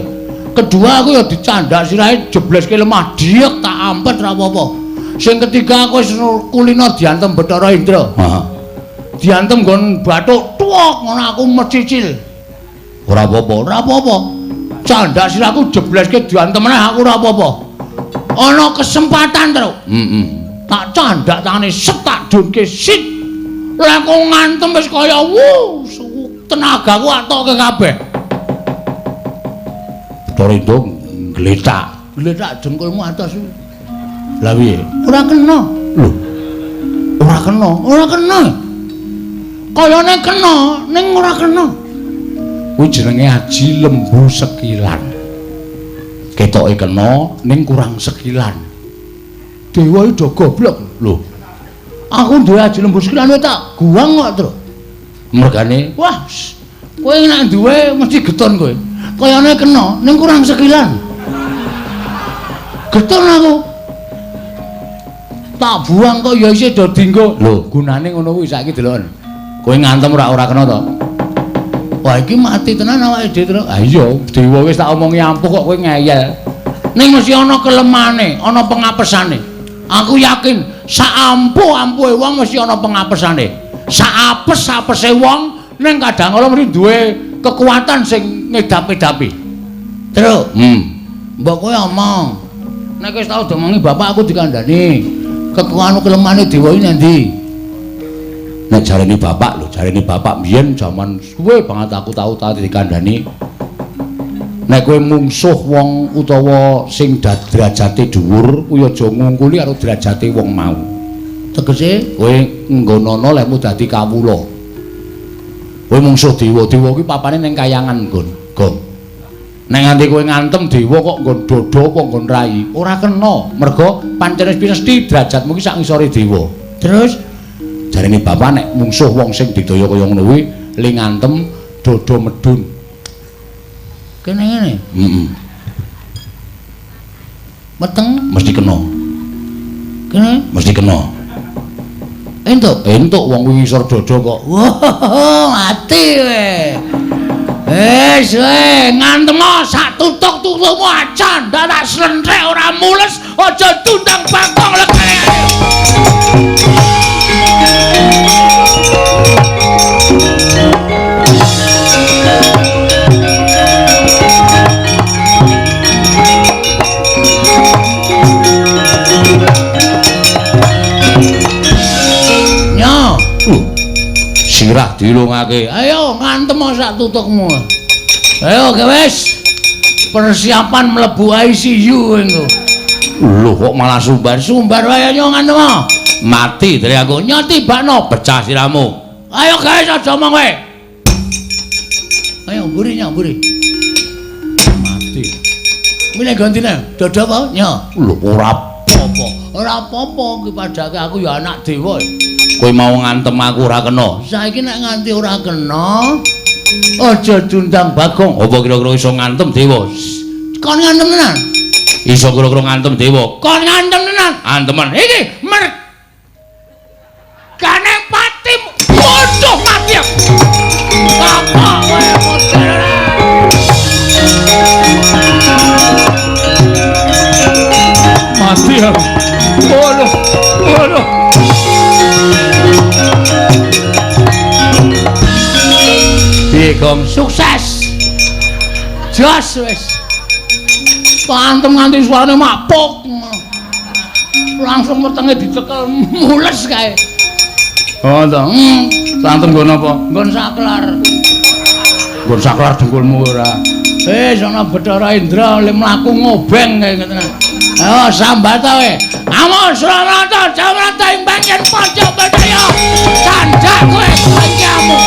Kedua aku ya dicandak sirahe jebleske lemah diek tak ampet ora apa-apa. Sing ketiga aku wis kulino diantem Bathara Indra. Heeh. Diantem nggon bathuk tuwek ngono aku mecicil. Ora apa-apa, ora apa-apa. Candak sirahku jebleske diantem meneh aku ora apa-apa. Ana kesempatan, Truk. Heeh. Tak candak tangane set tak dunke sit. Lah kok ngantem wis kaya wuh, tenagaku atoke kabeh. Bathara Indra ngletak. Ngletak dengkulmu atos. Lah piye? Ora kena. Lho. Ora kena, ora kena. Kayane kena, ning ora kena. Kuwi jenenge aji lembu sekilan. Ketoke kena ning kurang sekilan. Dewa iki do goblok. Lho. Aku duwe aji lembu sekilan tak guwang kok, Truk. Mergane, wah, kowe nek duwe mesti geton kowe. Kayane kena ning kurang sekilan. Geton aku. Tak buang kok ya isih do dinggo. Lho, gunane ngono kuwi saiki deloken. Kowe ngantem ora kena to? Wah, iki mati tenan awake dhewe, Truk. Ha iya, dewa wis tak omongi ampuh kok kowe ngeyel. Ning mesti ana kelemane, ana pengapesane. Aku yakin sak ampuh-ampuhe wong mesti ana pengapesane. Sak apes-apese wong ning kadang kala mesti duwe kekuatan sing ngedap-edapi. Truk. Mbok kowe omong. Nek wis tau diomongi bapak aku dikandhani. Kekuatan kelemane dewa iki nang ndi? Nek jarene bapak lho, jarene bapak mbiyen jaman suwe banget aku tau dikandhani. Nek kowe mungsuh wong utawa sing derajate dhuwur, kuwi aja ngungkuli karo derajate wong mau. Tegese kowe nggonono lehmu dadi kawula. Kowe mungsuh dewa, dewa kuwi papane ning kayangan nggon, Gong. Nek nganti kowe ngantem dewa kok nggon dada apa nggon rai, ora kena. Mergo pancen wis mesti derajatmu ki sak ngisore dewa. Terus jarene bapak nek mungsuh wong sing didaya kaya ngono kuwi le ngantem dada medun. Kene ngene. Heeh. Meteng mesti kena. Kene mesti kena. Entuk, entuk wong kuwi ngisor dada kok. Wah, mati kowe. Wis kowe ngantem sak tutuk-tutukmu aja ndak tak slentrek ora mules, aja tundang bangkong legane. Nyo, sirah dilungake. Ayo ngantem sak tutukmu. Ayo wis. Persiapan mlebu ICU engko. Lho kok malah sumbar-sumbar wae nyo ngantem. Mati dari aku. Nyoti bakno pecah sirahmu. Ayo guys aja omong kowe. Ayo mburi nyo mburi. Mati. Milih gantine dada apa nyo? Lho ora apa-apa. Ora apa-apa iki padake aku ya anak dewa. Kowe mau ngantem aku ora kena. Saiki nek nganti ora kena aja diundang Bagong. Apa kira-kira iso ngantem dewa? Kon ngantem tenan? Iso kira-kira ngantem dewa. Kon ngantem tenan? Antemen. Iki mergane patim. Bodoh mati aku. Apa kowe model? Mati aku. Waduh. Waduh. Piye Gong? Sukses. Jos wis. Pantem nganti suarane mapuk. Langsung wetenge dicekel mules kae. Oh to. Santem nggon apa? Nggon saklar. Nggon saklar dengkulmu ora. Wis ana Bathara Indra le mlaku ngobeng kae ngene. Ayo sambat kowe. Amon Suramarta Jamarta ing bangken pojok Bedhaya. Candak kowe kancamu.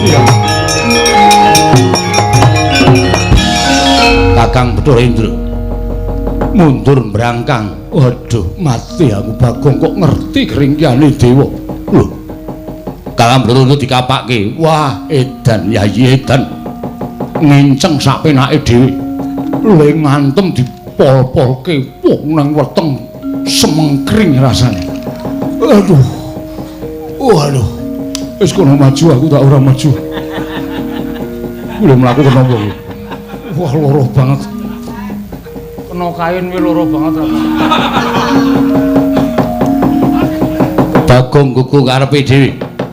Iya. Kakang Bathara Indra. Mundur mbrangkang. Waduh, mati aku Bagong kok ngerti keringkihane dewa. Lho. Kakang Bathara Indra dikapake. Wah, edan Yayi edan. Nginceng sak penake dhewe. Le ngantem dipol-polke wong nang weteng semengkring rasane. Aduh. Waduh. Wis kono maju aku tak ora maju. Kuwi mlaku kena apa kuwi? Wah, loro banget. Kena kain kuwi loro banget aku. Bagong gugu karepe dhewe.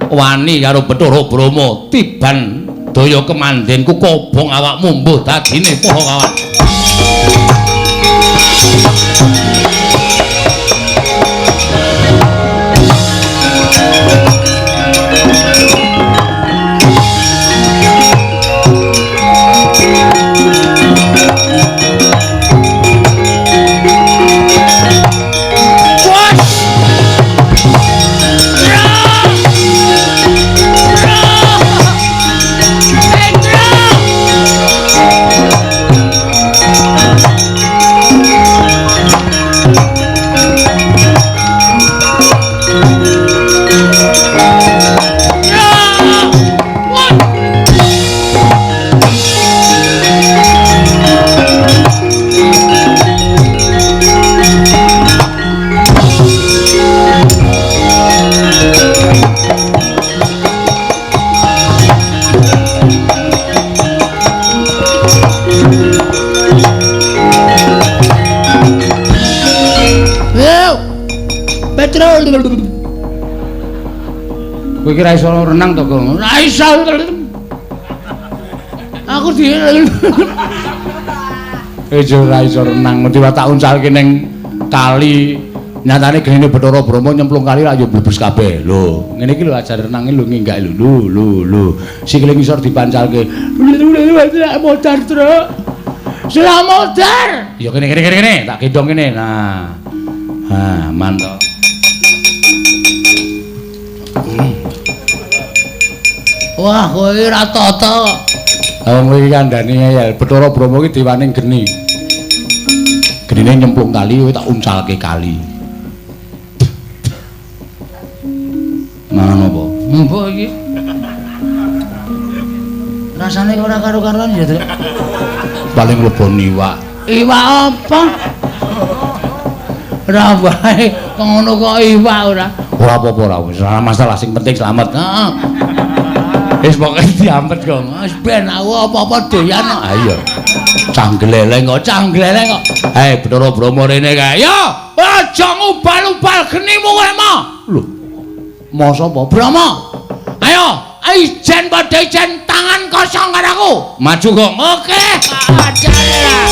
Wani karo Bathara Brahma tiban daya kemanden ku kobong awakmu mbuh dadine poho kawan. Kowe iki ra iso renang to, Gong? Ora iso. Aku di ora iso renang, mesti tak uncalke ning kali. Nyatane genine Bathara Brahma nyemplung kali ra yo mblebes kabeh. Lho, ngene iki lho ajar renange lho nginggak lho. Lho lho lho. Sikile ngisor dipancalke. Modar, Truk. Sudah modar. Ya kene kene kene kene, tak gendong kene. Nah. Ha, mantap. Wah, kowe ora tata. Lah wong iki kandhane ngeyel. Bathara Brahma iki dewaning geni. Genine nyemplung kali, kowe tak uncalke kali. Mangan apa? Mbok iki. Rasane ora karo-karuan ya, Truk. Paling lebon iwak. Iwak apa? Ora wae, ngono kok iwak ora. Ora apa-apa ora wis, ora masalah, sing penting slamet. Heeh. Wis pokoke diampet kok. Wis ben aku apa-apa doyan kok. Ha iya. Canggleleng kok, canggleleng kok. Hei Bathara Brahma rene kae. Yo, aja ngubal-ubal genimu kowe mo. Lho. Mo sapa? Brahma. Ayo, ijen padha ijen tangan kosong karo aku. Maju kok. Oke. Ajare lah.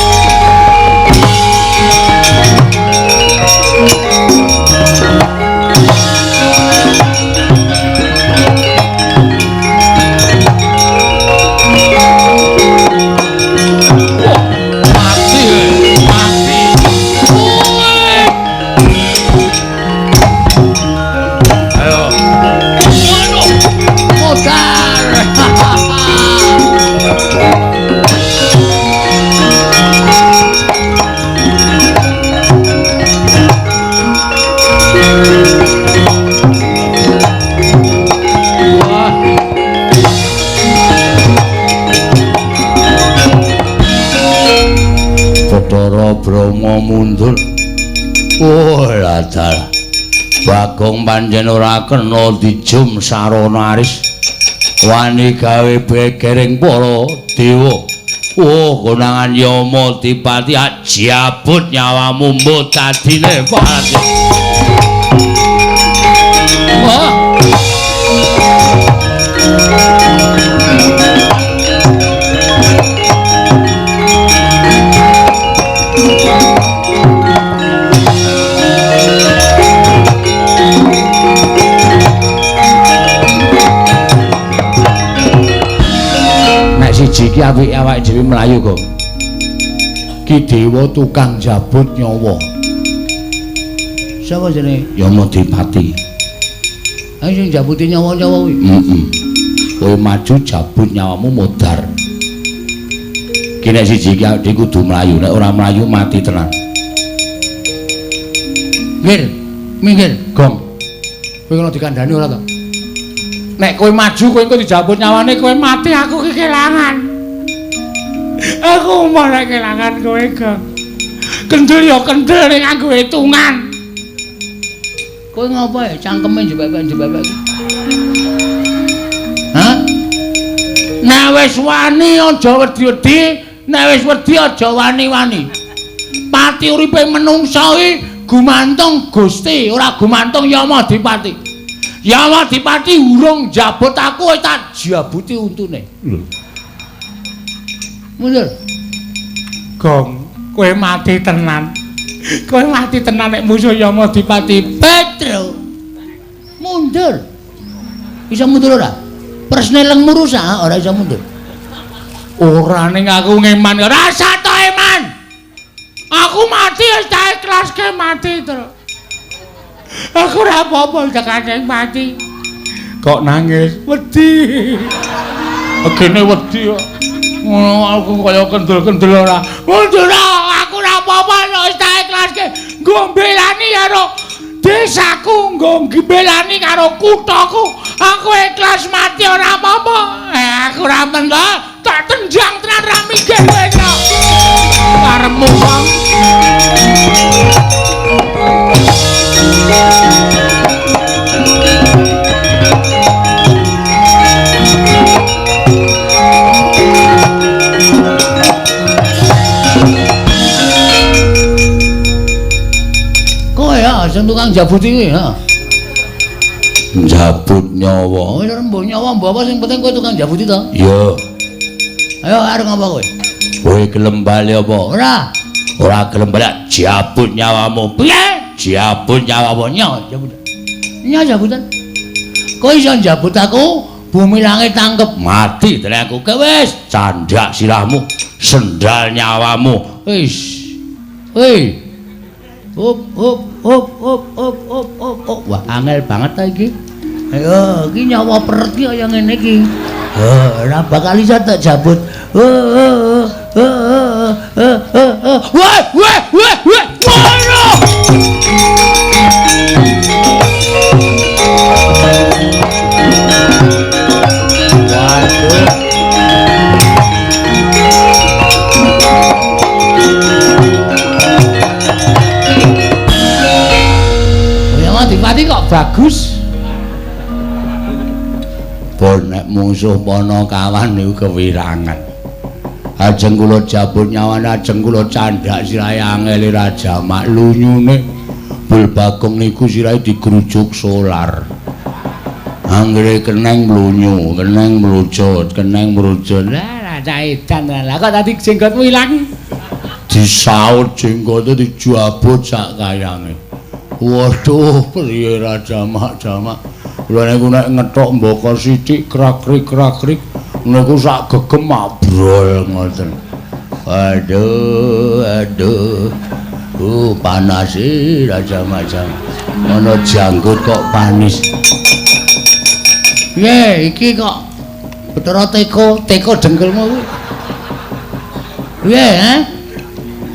Bathara Brahma mundur. Oh, dalah. Bagong pancen ora kena dijum sarana aris. Wani gawe begering para dewa. Oh, konangan Yama Dipati ajabut nyawamu mbok dadine pati. Wah. Siji iki apike awake dhewe mlayu kok. Ki dewa tukang jabut nyawa. Sapa jenenge? Yama Dipati. Ayo sing jabuti nyawa-nyawa kuwi. Heeh. Kowe maju jabut nyawamu modar. Ki nek siji iki awake kudu mlayu, nek ora mlayu mati tenan. Minggir, minggir, Gong. Kowe ngono dikandhani ora to? Nek kowe maju kowe engko dijabut nyawane, kowe mati aku ki kelangan. Aku malah kelangan kowe, Gong. Kendel ya kendel ning nganggo hitungan. Kowe ngopo ya cangkeme jebebek-jebebek iki? Hah? Nek wis wani aja wedi-wedi, nek wis wedi aja wani-wani. Pati uripe menungsa iki gumantung Gusti, ora gumantung Yama Dipati. Yama Dipati urung njabut aku wis tak jabuti untune. Lho. Mundur. Gong, kowe mati tenan. Kowe mati tenan nek musuh Yama Dipati. Petro. Mundur. Iso mundur ora? Presne lengmu rusak ora iso mundur. Ora ning aku ngeman. Rasa to eman. Aku mati wis tak ikhlaske mati, Tru. Aku ora apa-apa tekane mati. Kok nangis? Wedi. Begene wedi kok. Ngono aku kaya kendel-kendel ora. Mundur aku ora apa-apa wis tak ikhlaske. Nggo mbelani karo desaku, nggo mbelani karo kuthaku. Aku ikhlas mati ora apa-apa. Aku ora mentah, tak tenjang tenan ra minggir kowe kok. Karepmu wong. Kowe ya sing tukang jabuti kuwi ha. Njabut nyawa. Wis ora mbuh nyawa mbuh apa sing penting kowe tukang jabuti to? Iya. Ayo arep ngapa kowe? Kowe gelem bali apa? Ora. Ora gelem bali jabut nyawamu. Piye? Jabut nyawamu. Nyo jabut. Nyo jabutan. Kowe iso njabut aku, bumi langit tangkep mati tenan aku. Wis candhak sirahmu, sendal nyawamu. Wis. Hei. Hop hop hop hop hop hop hop hop. Wah, angel banget ta iki. Ayo, iki nyawa peret iki kaya ngene iki. Ora bakal iso tak jabut. Wah, wah, wah, wah. Ngono. Waduh. Dipati kok bagus. Pun nek mungsuh Panakawan niku kewirangan. Ajeng kula jabut nyawane, ajeng kula candhak sirahe angele Raja Mak lunyune. Bul Bagong niku sirahe digrujuk solar. Anggere keneng mlunyu, keneng mlucut, keneng mrucut. Lah cah edan lah kok tadi jenggotmu ilang. Disaut jenggote dijabut sak kayange. Waduh, priye Raja Mak jamak. Kula niku nek ngethok mbaka sithik krak-krik-krak-krik niku sak gegem mabrol ngoten. Aduh, aduh. Panas e Raja Mak jamak. Ana janggut kok panis. Piye iki kok Bathara teko, teko dengkulmu kuwi. Piye, ha?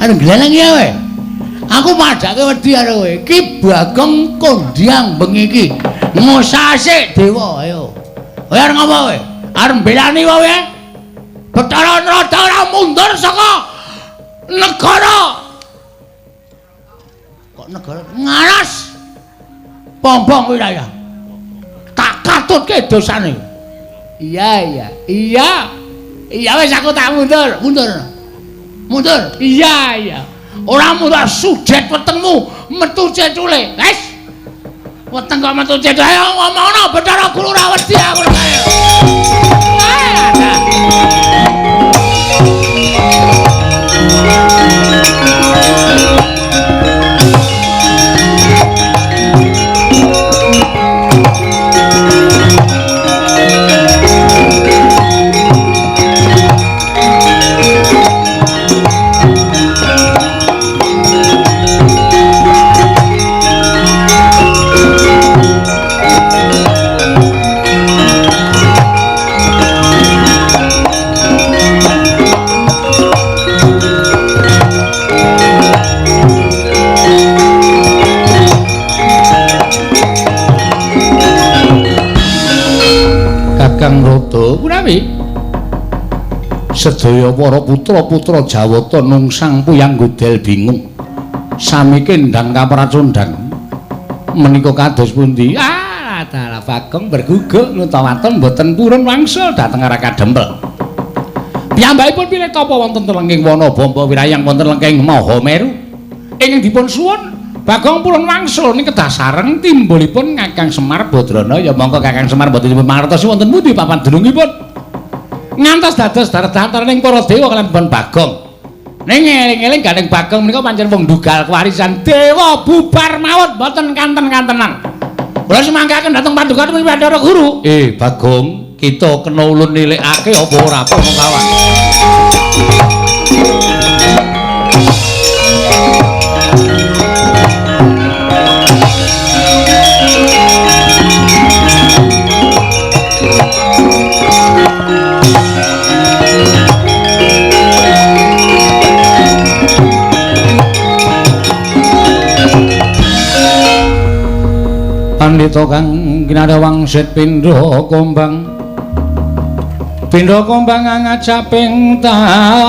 Arep gleleng ya kowe. Aku padhake wedi karo kowe. Iki Bagong kondhang bengi iki. Ngosase dewa, ayo. Kowe arep ngopo kowe? Arep mbelani kowe? Bathara Narada ora mundur saka negara. Kok negara ngaras? Pombong wilayah. Tak katutke dosane. Iya, iya. Iya. Iya wis aku tak mundur. Mundur. Mundur. Iya, iya. Ora mundur sujet wetengmu metu cecule. Wis. Weteng kok metu cecule. Ayo ngomongno Bathara Guru ora wedi aku kae. Antrada kunawi sedaya para putra-putra Jawata nungsang puyang godel bingung. Sami kendang kapracondang. Menika kados pundi? Ah, dalah Bagong berguguk nutawaton mboten purun wangsul dhateng Raka Dempel. Piyambakipun pilih tapa wonten telenging wana Bamba Wirayang wonten lengking Mahameru. Ingkang dipun suwun Bagong purun wangsul ning kedah sareng timbulipun Kakang Semar Badrana. Ya monggo Kakang Semar mboten dipun mangertosi wonten pundi papan dunungipun. Ngantos dados daratantaraning para dewa kaliyan Bagong. Ning eling-eling gandeng Bagong menika pancen wong ndugal kewarisan dewa bubar mawon mboten kanten-kantenan. Kula sumanggaken dhateng paduka Bathara Guru. Bagong, kita kena ulun nilikake apa ora kawan. Pandhita kang kinarya wangsit pindha kombang. Pindha kombang ngajaping tawang.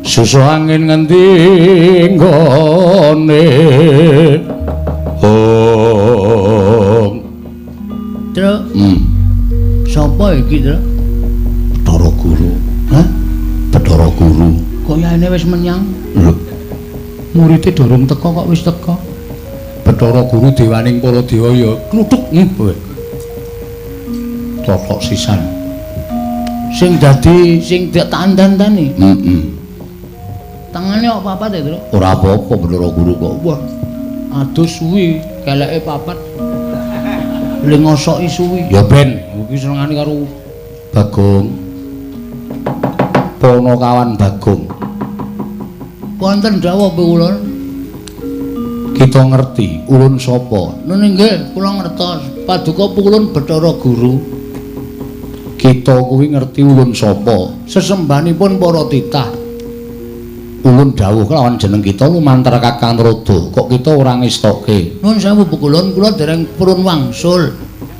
Susu angin ngendi nggone. Hong. Truk. Sapa iki, Truk? Bathara Guru. Hah? Bathara Guru. Kayane wis menyang. Lho. Murite durung teka kok wis teka. Bathara Guru dewaning para dewa ya kluthuk kowe. Totok sisan. Sing dadi sing tak tandani. Heeh. Tangane kok papat ya, Truk? Ora apa-apa Bathara Guru kok. Wah. Aduh suwi, keleke papat. Le ngosoki suwi. Ya ben, iki senengane karo Bagong. Ponokawan Bagong. Wonten dawuh kula. Kita ngerti ulun sapa? Nun nggih, kula ngertos. Paduka ulun Bathara Guru. Kita kuwi ngerti ulun sapa? Sesembahanipun para titah. Ulun dawuh kelawan jeneng kita lumantar Kakang Antrada. Kok kita ora ngestoke? Nun sewu ulun, kula dereng purun wangsul.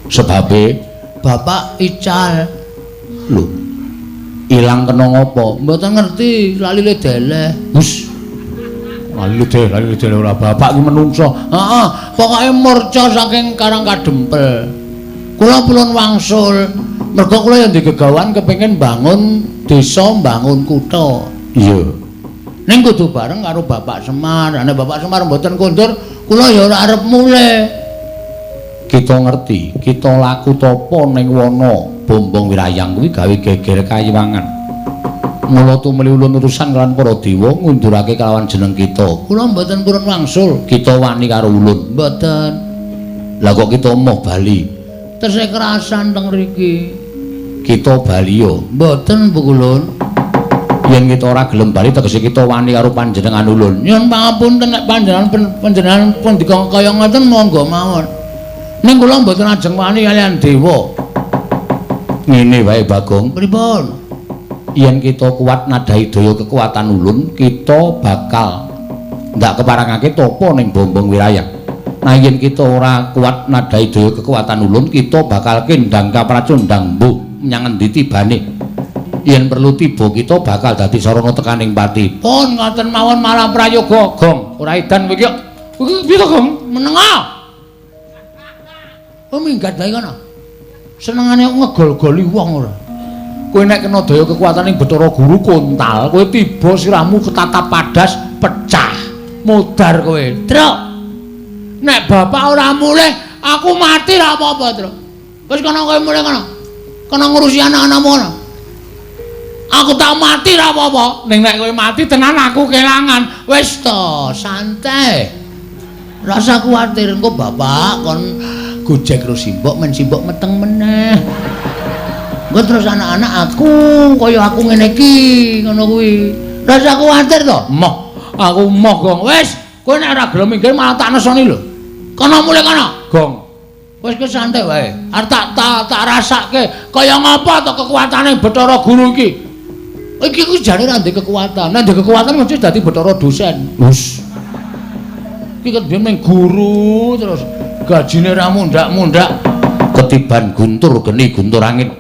Sebabe Bapak ical. Lho. Ilang kena ngopo? Mboten ngerti, lali le deleh. Wis. Lali deleh ora bapak iki menungso. Heeh, pokoke murca saking Karang Kadempel. Kula purun wangsul. Mergo kula yen digegawan kepengin bangun desa, bangun kutha. Iya. Ning kudu bareng karo Bapak Semar. Nek Bapak Semar mboten kondur, kula ya ora arep mulih. Kita ngerti, kita laku tapa ning wana Bombong Wirayang kuwi gawe geger kayiwangan. Mula tumuli ulun urusan kelawan para dewa ngundurake kelawan jeneng kita. Kula mboten purun wangsul. Kita wani karo ulun. Mboten. Lah kok kita moh bali? Tesih kerasan teng mriki. Kita bali yo. Mboten Bu Kulun. Yen kita ora gelem bali tegese kita wani karo panjenengan ulun. Nyuwun pangapunten nek panjenengan pun dikon kaya ngoten monggo mawon. Ning kula mboten ajeng wani kaliyan dewa. Ngene wae Bagong. Pripun? Yen kita kuat nadhahi daya kekuatan ulun, kita bakal ndak keparangake tapa ning Bombong Wirayang. Nah yen kita ora kuat nadhahi daya kekuatan ulun, kita bakal kendang kapracondang mbuh menyang endi tibane. Yen perlu tiba kita bakal dadi sarana tekaning pati. Pun ngoten mawon malah prayoga, Gong. Ora edan kowe iki. Kowe piye to, Gong? Menenga. Oh minggat bae kono. Senengane ngegol-goli wong ora. Kowe nek kena daya kekuatane Bathara Guru kontal, kowe tiba sirahmu ketatap padas pecah. Modar kowe. Truk. Nek bapak ora mulih, aku mati ra apa-apa, Truk. Wis kono kowe mulih kono. Kono ngurusi anak-anakmu kono. Aku tak mati ra apa-apa. Ning nek kowe mati tenan aku kelangan. Wis to, santai. Rasa kuwatir engko bapak kon gojek karo simbok men simbok meteng meneh. Engko terus anak-anak aku kaya aku ngene iki ngono kuwi. Rasa kuwatir to? Moh, aku moh, Gong. Wis, kowe nek ora gelem minggir malah tak nesoni lho. Kono mulih kono. Gong. Wis kowe santai wae. Arep tak rasake kaya ngapa to kekuatane Bathara Guru iki. Iki ku jane ora ndek kekuatan. Nek ndek kekuatan mesti dadi Bathara dosen. Wis. Iki kan biyen mung guru terus gajine ra mundhak-mundhak. Ketiban guntur geni guntur angin.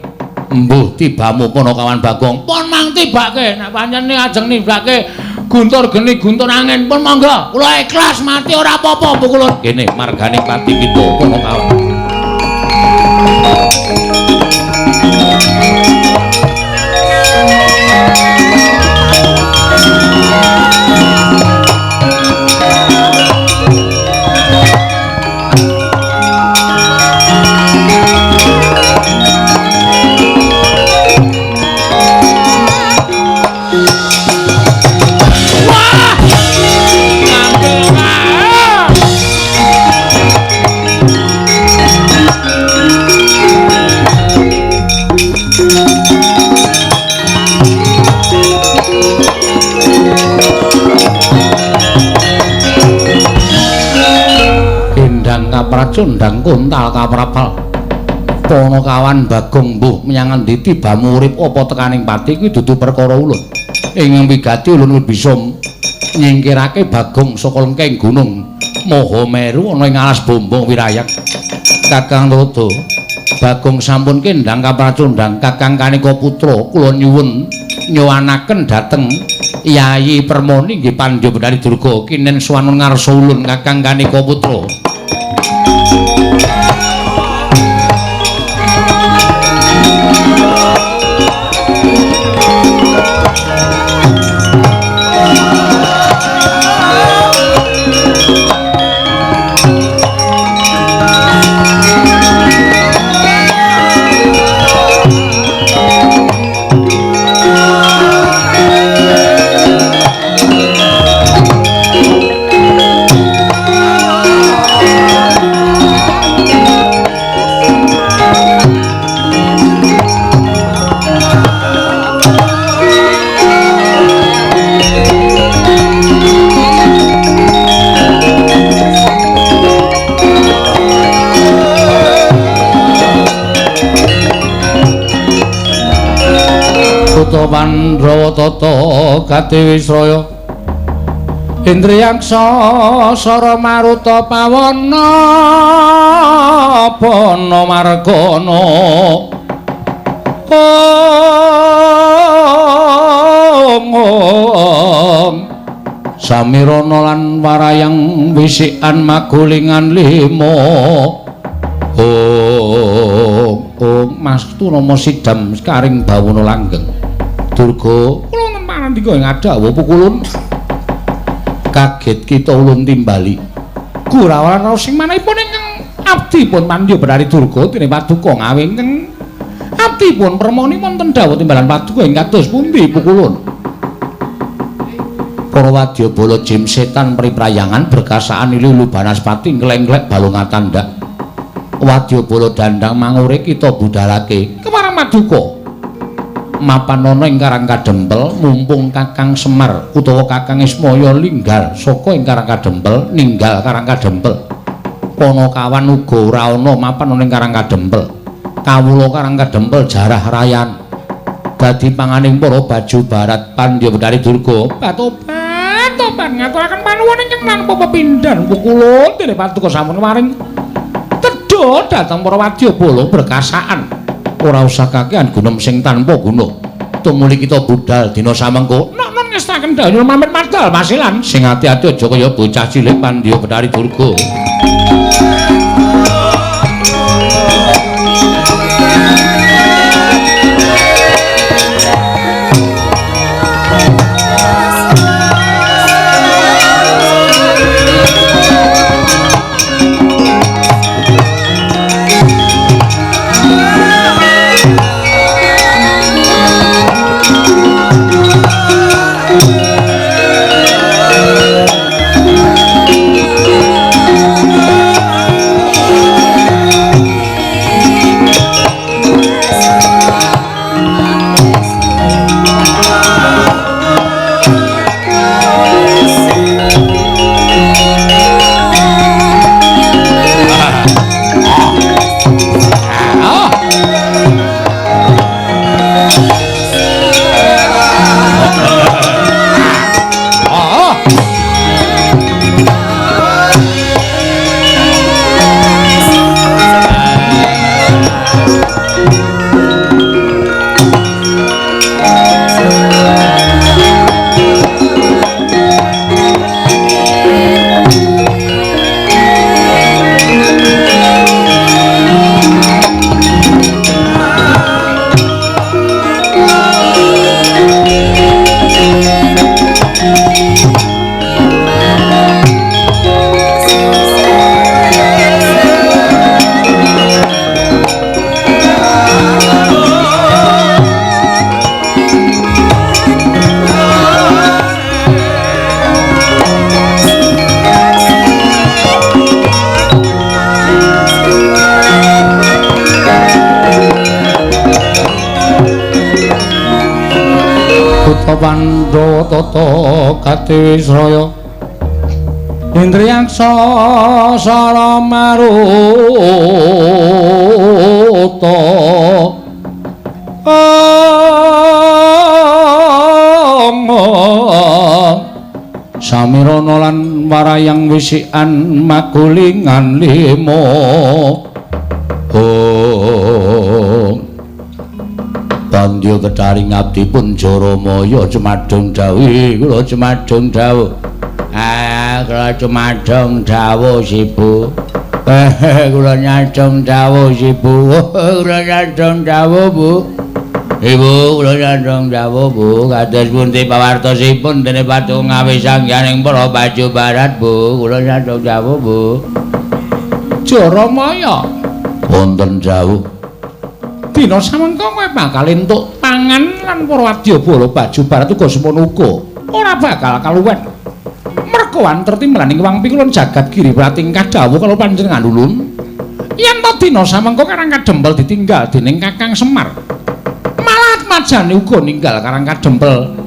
Mbuh tibamu Panakawan Bagong. Pun mang tibake nek pancen ajeng nibake guntur geni guntur angin pun monggo. Kula ikhlas mati ora apa-apa pukulun. Kene margane pati kita Panakawan. Kapracundang kuntal kaprapal Panakawan Bagong mbuh menyang endi tibamu urip apa tekaning pati kuwi dudu perkara ulun. Ing wigati ulun bisa nyingkirake Bagong saka lengking gunung Mahameru ana ing alas Bombong Wirayak. Kakang Tuladha, Bagong sampun kendhang kapracundang Kakang Kanika Putra kula nyuwun nyuwanaken dhateng Yayi Permoni nggih Pandya Bethari Durga kinen swanun ngarsa ulun Kakang Kanika Putra. Pandhawa tata gati wisraya Indriyaksa sara maruta pawana bana margana Om Samirana lan warayang wisikan magulingan lima. Om Om Mas Turama sidam karing bawana langgeng. Durga kula wonten panandika ing adhawuh pukulun. Kaget kita ulun timbali. Gurawan raos sing manahipun ingkang abdi pun Pandya Bethari Durga dene paduka ngawe ingkang abdi pun permoni wonten dawuh timbalan paduka ing kados pundi pukulun. Para wadyabala jim setan priprayangan berkasaan lilu banaspati nglengglek balung tandak. Wadyabala dandang mangure kita budalake kemarang paduka. Mapan ana ing Karang Kadempel mumpung Kakang Semar utawa Kakang Ismaya linggal saka ing Karang Kadempel ninggal Karang Kadempel. Panakawan uga ora ana mapan ana ing Karang Kadempel. Kawula Karang Kadempel jarah rayan. Dadi panganing para baju barat Pandya Bethari Durga. Patoban ngaturaken panuwun ingkang tanpa pepindhan pukulun dene paduka sampun waring tedha dhateng para wadyabala berkasaan. Ora usah kakean gunem sing tanpa guna. Tumuli kita budal dina samengko. Nok-nok ngestaken dawuh pamit madal pasilan. Sing ati-ati aja kaya bocah cilik Pandya Bethari Durga. Pandhawa tata katiwisraya Indriyaksa sara maruta Samirana lan warayang wisikan magulingan lima. Bandya ketaring abdi pun Jaramaya cumadung dawuh kula cumadung dawuh. Ah kula cumadung dawuh Sibu. Kula nyadong dawuh Sibu. Kula nyadong dawuh Bu. Ibu kula nyadong dawuh Bu. Kados pundi pawartosipun dene patung ngawisangyaning para baju barat Bu. Kula nyadong dawuh Bu. Jaramaya wonten dawuh. Dina samengko kowe bakal entuk pangan lan para wadyabala baju barat uga semono uga. Ora bakal kaluwen. Merga wanter timlaning wang pikulun jagat giri pratingkah dawuh karo panjenengan ulun. Yen to dina samengko Karang Kadempel ditinggal dening Kakang Semar. Malah Atmajane uga ninggal Karang Kadempel.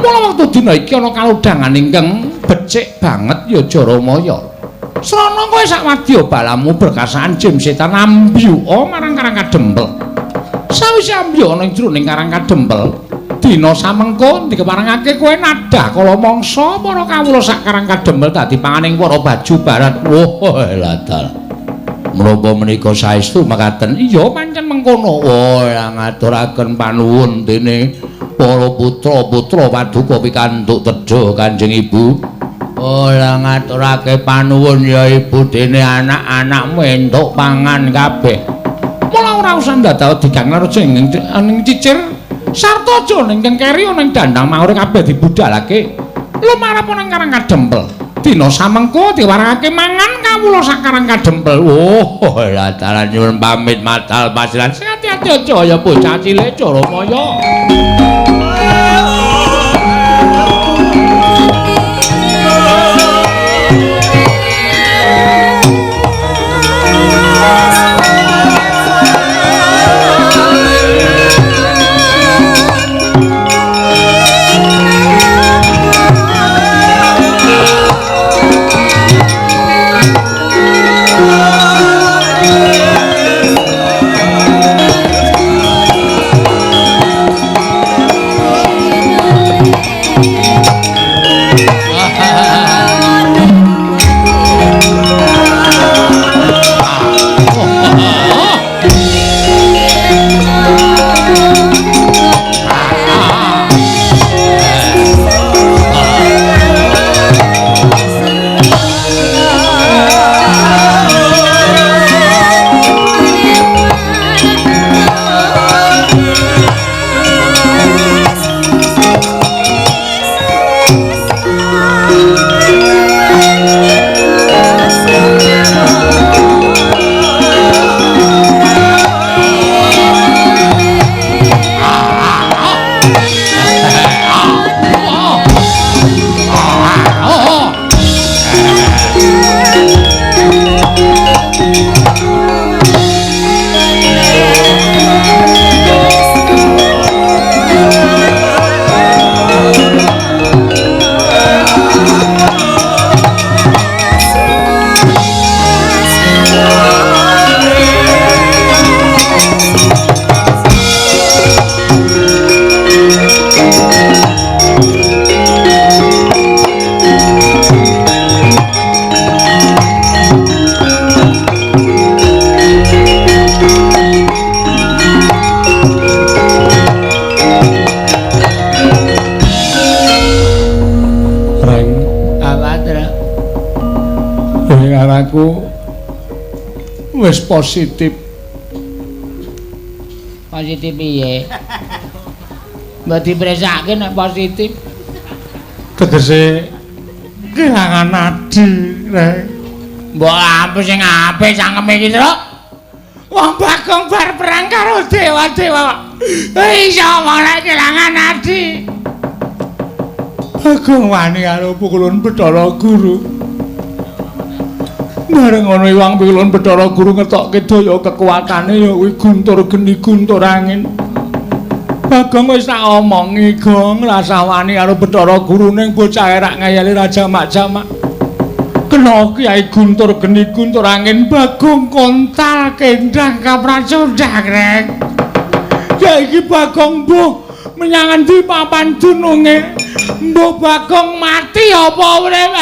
Mula wektu dina iki ana kalodhangan ingkang becik banget ya Jaramaya. Srana kowe sak wadya balamu berkasaan jim setan ambyuka marang Karang Kadempel. Sawise ambyuk ana ing jroning Karang Kadempel, dina samengko dikeparengake kowe nadah kala mangsa para kawula sak Karang Kadempel dadi panganing para baju barat. Wah, ladal. Menapa menika saestu mekaten? Iya, pancen mengkono. Wah, ngaturaken panuwun dene para putra-putra paduka pikantuk tedha Kanjeng Ibu. Ora ngaturake panuwun ya Ibu dene anak-anakmu entuk pangan kabeh. Mula ora usah ndadak digang aja ning cicir sarta aja ning keri ana ing dandang maure kabeh dibudalake. Lumarep ana ing Karang Kadempel. Dina samengko diwarengake mangan kawula sak Karang Kadempel. Oh, lataran nyuwun pamit matal pasiran. Sing ati-ati aja ya bocah cilik Jaramaya. Aku wis positif. Positif piye? Mbok dipresake nek positif. Tegese kelangan adi, Reng. Mbok apik sing apik cangkeme iki, Truk. Wong Bagong bar perang karo dewa-dewa. Iso malah kelangan adi. Bagong wani karo pukulun Bathara Guru. Bareng ana iwang pikulun Bathara Guru ngetokke daya kekuatane ya kuwi guntur geni guntur angin. Bagong wis tak omongi, Gong, rasah wani karo Bathara Guru ning bocah rak ngayali ra jamak-jamak. Kena Kyai Guntur geni guntur angin Bagong kontal kendang kapracondang rek. Ya iki Bagong mbuh menyang endi papan dununge? Mbuh Bagong mati apa urip?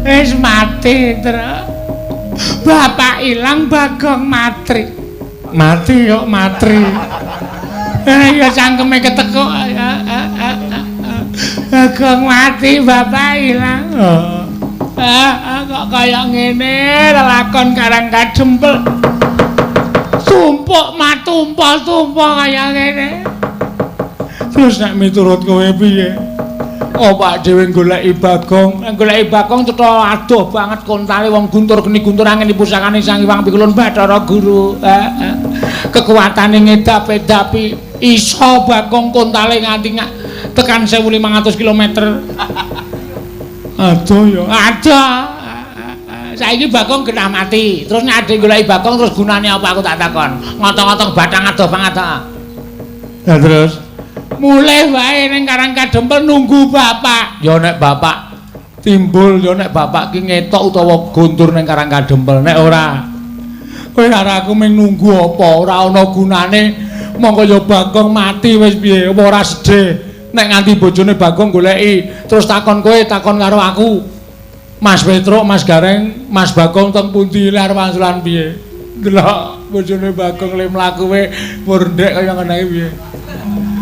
Wis mati, Tru. Bapak ilang Bagong matri. Mati kok matri. Ya cangkeme ketekuk. Bagong mati, bapak ilang. Kok kaya ngene lelakon Karang Kadempel. Tumpuk matumpah-tumpah kaya ngene. Terus nek miturut kowe piye? Opak dhewe goleki Bagong, goleki Bagong cetha adoh banget kontale wong guntur geni guntur angin pusakane Sang Hyang Pikulun Bathara Guru. Kekuatane ngedap-edapi iso Bagong kontale nganti tekan 1500 km. Aduh ya, adoh. Saiki Bagong genah mati. Terus nek adhe goleki Bagong terus gunane apa aku tak takon. Ngotong-ngotong batang adoh banget ta. Lah terus mulih wae ning Karang Kadempel nunggu bapak. Ya nek bapak timbul, ya nek bapak ki ngetok utawa guntur ning Karang Kadempel. Nek ora, kowe karo aku mung nunggu apa? Ora ana gunane. Mongko ya Bagong mati wis piye? Apa ora sedih nek nganti bojone Bagong goleki terus takon kowe, takon karo aku. Mas Petruk, Mas Gareng, Mas Bagong teng pundi arep wangsulan piye? Delok bojone Bagong le mlaku we murndek kaya ngene iki piye?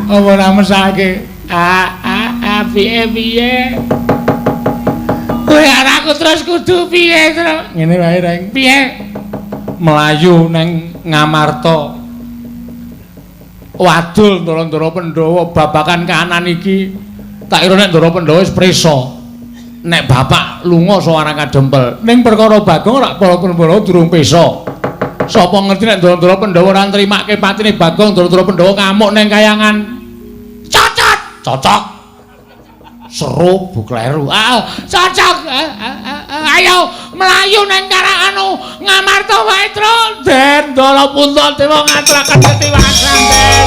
Apa ora mesake? Piye piye? Kowe arep aku terus kudu piye, Tru? Ngene wae, Reng. Piye? Melayu nang Ngamarta. Wadul Ndara-ndara Pandhawa babakan kahanan iki. Tak kira nek Ndara Pandhawa wis prisa. Nek bapak lunga saka Karang Kadempel, ning perkara Bagong ora para Pandhawa durung pesa. Sapa ngerti nek Ndara-ndara Pandhawa ora nrimake patine Bagong, Ndara-ndara Pandhawa ngamuk ning kayangan. Cocok, cocok. Seru bu kleru. Cocok. Ayo mlayu nang Karang anu Ngamarta wae, Tru. Den Ndara Puntadewa ngaturaken ketiwasan, Den.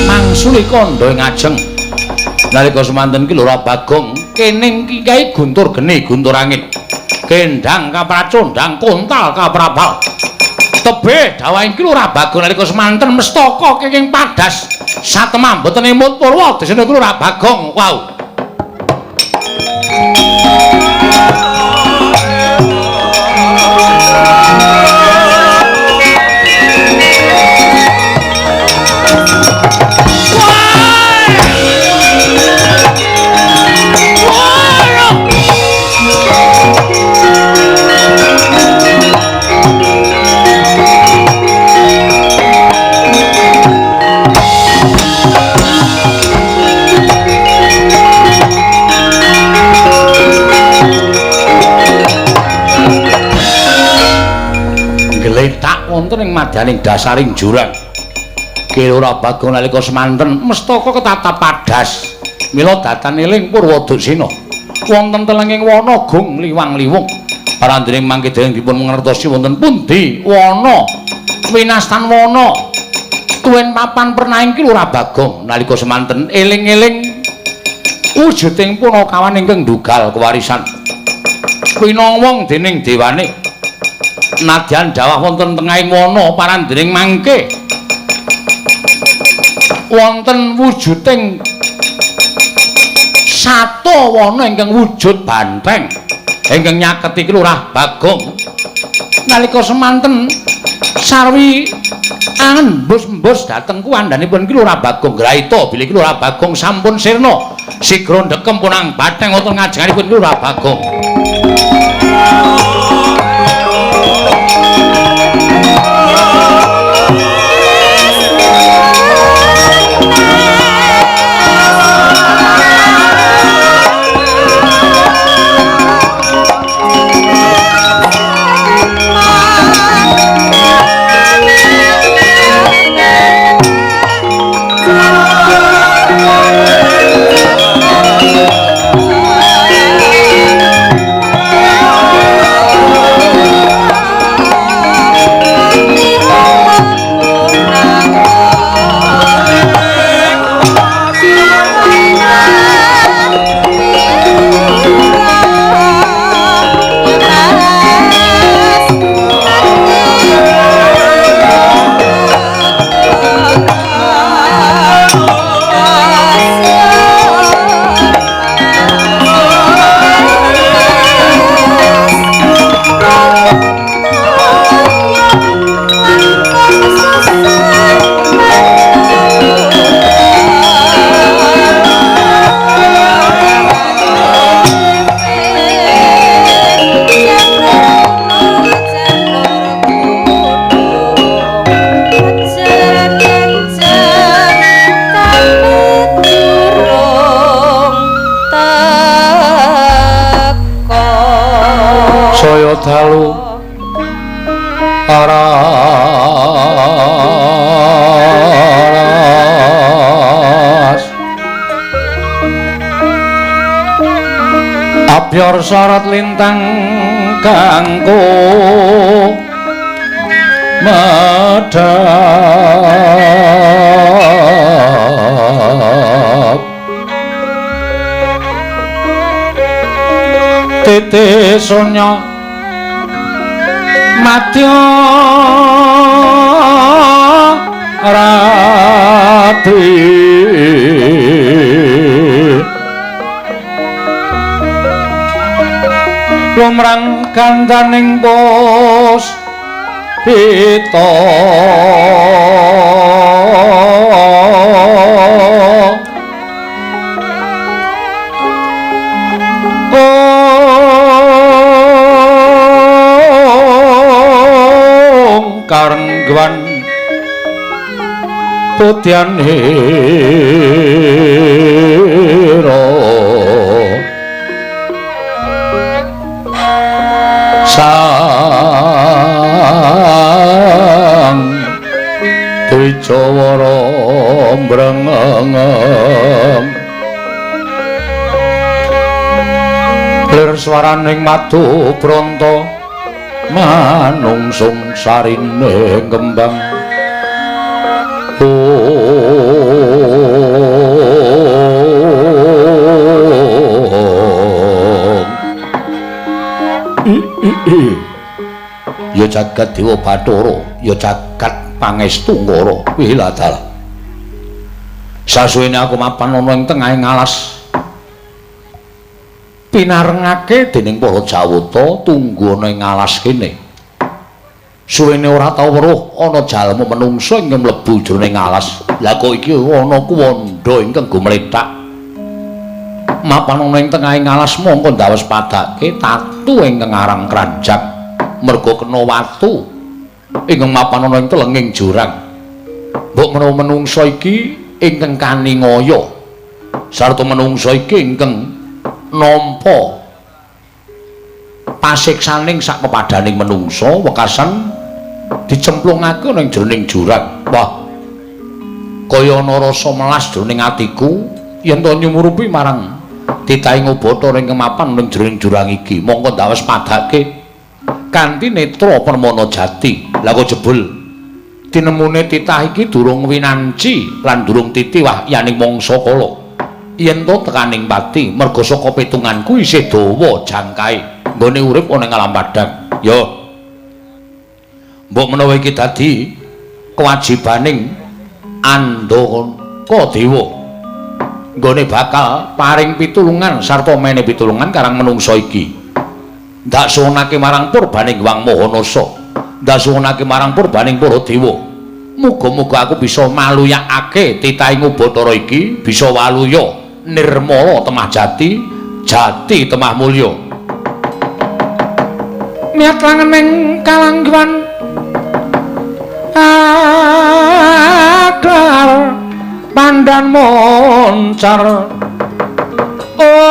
Mangsuli kandha ing ajeng. Nalika semanten ki Lurah Bagong kening Kyai Guntur geni guntur angin. Kendang kapracondang kontal kaprapal. Tebih dawahing ki Lurah Bagong nalika semanten mestaka kenging padas satemah mboten emut purwa desane ki Lurah Bagong. Wow. Gletak wonten ing madyaning dasaring jurang. Ki Lurah Bagong nalika semanten mestaka ketatap padas. Mila datan eling Purwaduksena. Wonten telenging wana gung liwang-liwung. Parandene mangke dereng dipun mangertosi wonten pundi wana winastan wana tuwin papan pernahing Ki Lurah Bagong nalika semanten eling-eling wujuding punakawan ingkang ndugal kewarisan. Winowong dening dewane. Nadyan dawah wonten tengahing wana parandhening mangke wonten wujuding sata wana ingkang wujud banteng ingkang nyaketi Ki Lurah Bagong. Nalika semanten Sarwi anembus-embus dhateng kuwandhanipun ki Lurah Bagong Graita bilih ki Lurah Bagong sampun sirna. Sigra ndekem punang batheng wonten ngajenganipun ki Lurah Bagong. Dalu aras abyor sorot lintang kanggo medhap titi sunya madya rati lumrang gandaning pos pita karengguan putyanira sang Dwijawara mbrengeng lir swaraning madu bronto manungsung sarine kembang. Ya jagat Dewa Bathara, ya jagat Pangestu Ngara. Wiladal. Sasuwene aku mapan ana ing tengahing alas. Pinarengake dening para Jawata tunggu ana ing alas kene. Suwene ora tau weruh ana jalma menungsa ingkang mlebu jroning alas. Lah kok iki ana kuwandha ingkang gumlethak. Mapan ana ing tengahing alas mongko ndawes padake tatu ingkang aran kranjak merga kena watu ingkang mapan ana ing telenging jurang. Mbok menawa menungsa iki ingkang kaningaya sarta menungsa iki ingkang nampa pasiksaning sak pepadaning menungsa wekasan dicemplungake ning jroning jurang. Wah, kaya ana rasa melas jroning atiku yen to nyumurupi marang titahing Bathara ingkang mapan ning jroning jurang iki. Mongko ndawes padake kanthi netra permana jati. Lah kok jebul tinemune titah iki durung winanci lan durung titi wahyaning mangsa kala. Yen to tekaning pati merga saka pitunganku isih dawa jangkae nggone urip ana ing alam padhang. Ya mbok menawa iki dadi kewajibaning Andaka Dewa nggone bakal paring pitulungan sarta mene pitulungan karang menungsa iki. Ndak suwunake marang purbaning Hyang Maha Nasa. Ndasuwunake marang purbaning para dewa. Muga-muga aku bisa maluyakake titahing Bathara iki, bisa waluya nirmala temah jati, jati temah mulya. Niat langening kalangguan akar pandan moncar ong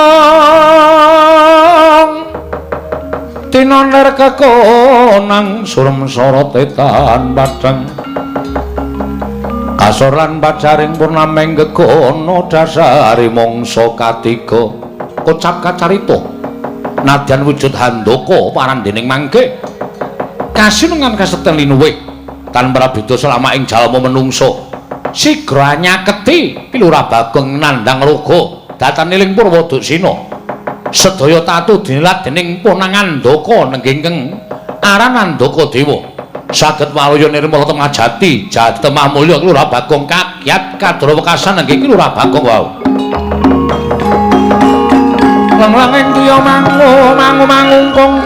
tinoner kekonang surem sorote tan padhang kasor lan pacaring purnameng gegono dasari mangsa katiga kocap kacarita nadyan wujud handaka parandening mangke kasinungan kasekten linuwih tan prabeda selama ing jalma menungsa sigra nyaketi Ki Lurah Bagong nandhang raga datane ing Purwaduksina sedaya tatu dinilat dening Ponang Andaka nenggengkeng aran Andaka Dewa saged waluya nirmala temah jati jati temah mulya Ki Lurah Bagong kagyat kadra wekasan nenggeng Ki Lurah Bagong wau. Lang-langing tuya mangu mangu mangungkung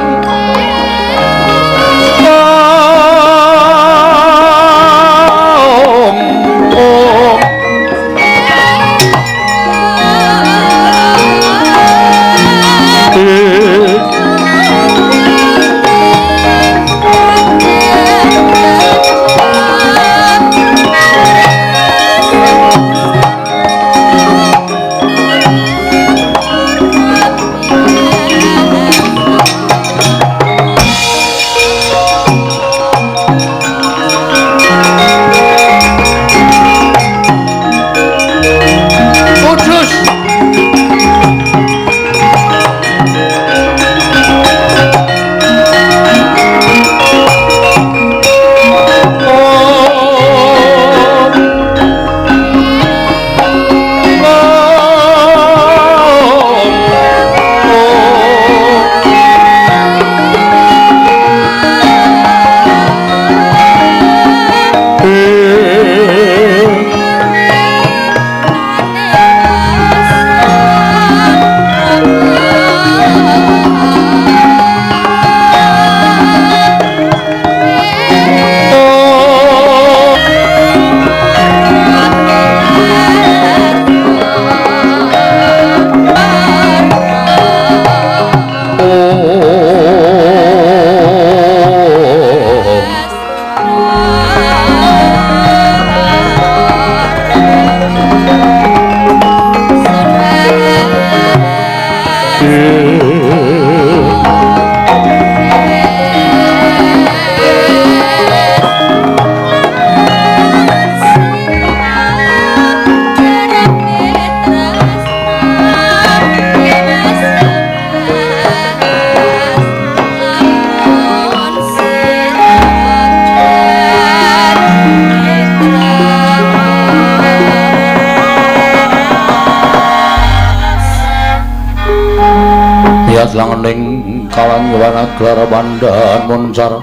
Langening kalangwan aglar pandan moncar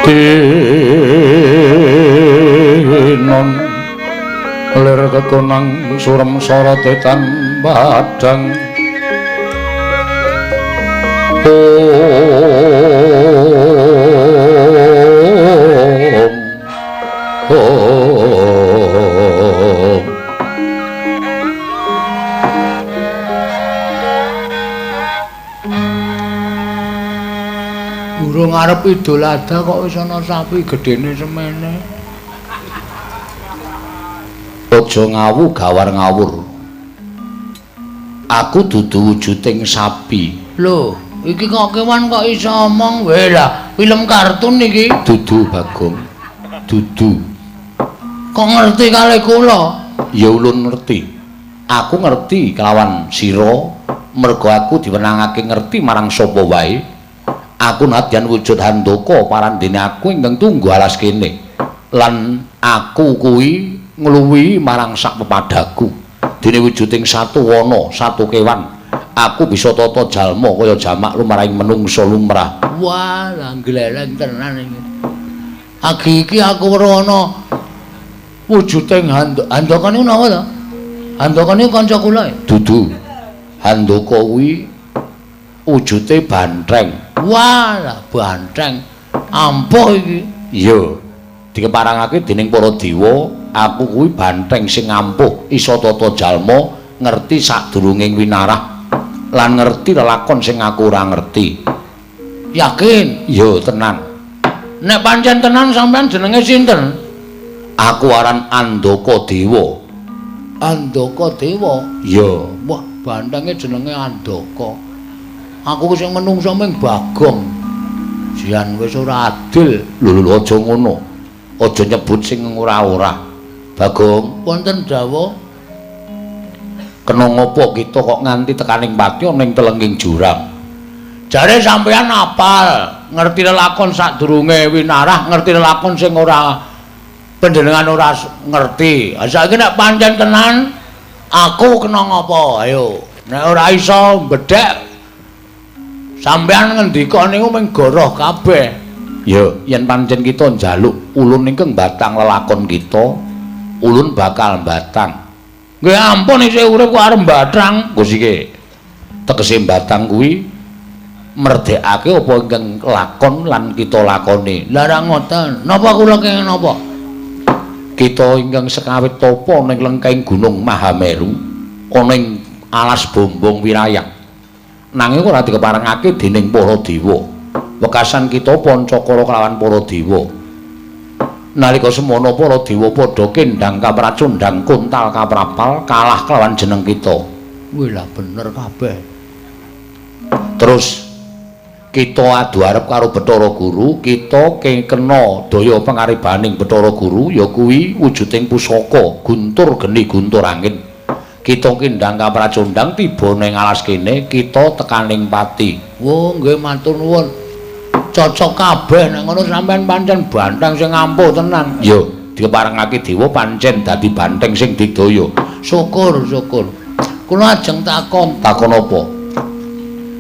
tinon lir kekonang surem sorote tan padhang om om. Durung arep Idul Adha kok wis ana sapi gedene semene. Aja ngawu gawar ngawur. Aku dudu wujuding sapi. Lho, iki kok kewan kok iso omong wae lah, film kartun iki. Dudu Bagong. Dudu. Kok ngerti kali kula? Ya ulun ngerti. Aku ngerti kelawan sira, mergo aku diwenangake ngerti marang sapa wae. Aku nadyan wujud handaka parandene aku ingkang tunggu alas kene. Lan aku kuwi ngluwihi marang sak pepadaku. Dene wujuding satu wana, satu kewan, aku bisa tata jalma kaya jamak lumrahing menungsa lumrah. Wah, lah gleleng tenan iki. Agi iki aku weruh ana wujuding handaka niku napa to? Handaka niku kanca kula. Dudu. Handaka kuwi wujute bantheng. Wah, lah banteng. Ampuh iki. Iya. Dikeparangake dening para dewa, aku kuwi banteng sing ampuh, iso tata jalma, ngerti sadurunging winarah lan ngerti lelakon sing aku ora ngerti. Yakin? Iya, tenan. Nek pancen tenan sampean jenenge sinten? Aku aran Andaka Dewa. Andaka Dewa? Iya. Wah, bantenge jenenge Andaka. Aku sing menungso ming Bagong. Jian wis ora adil. Lho lho aja ngono. Aja nyebut sing ora-ora. Bagong, wonten dawuh. Kena ngopo kita kok nganti tekaning pati ana ing telenging jurang? Jare sampean apal, ngerti lelakon sadurunge winarah, ngerti lelakon sing ora panjenengan ora ngerti. Ha saiki nek pancen tenan aku kena ngopo? Ayo, nek ora iso mbedhek sampean ngendika niku mung goroh kabeh. Ya, yen pancen kita njaluk ulun ingkang batang lelakon kita, ulun bakal batang. Nggih ampun isih urip kok arep batang. Engko sike tegese batang kuwi merdekake apa ingkang lakon lan kita lakoni. Lah ra ngoten. Napa kula kenging napa? Kita ingkang sekawit tapa ning lengkeng Gunung Mahameru ana ing alas Bombong Wirayang. Nanging ora dikeparengake dening para dewa. Wekasan kita pancakara kelawan para dewa. Nalika semana para dewa padha kendhang kapracundhang kuntal kaprapal kalah kelawan jeneng kita. Wih lah bener kabeh. Terus kita adu arep karo Bathara Guru, kita kena daya pangaribaning Bathara Guru ya kuwi wujuding pusaka guntur geni guntur angin. Kita kendhang kapracundhang tiba ning alas kene, kita tekaning pati. Wo nggih matur nuwun. Cocok kabeh nek ngono sampean pancen banteng sing ampuh tenan. Ya, dikeparengake dewa pancen dadi banteng sing digdaya. Syukur, syukur. Kula ajeng takon. Takon apa?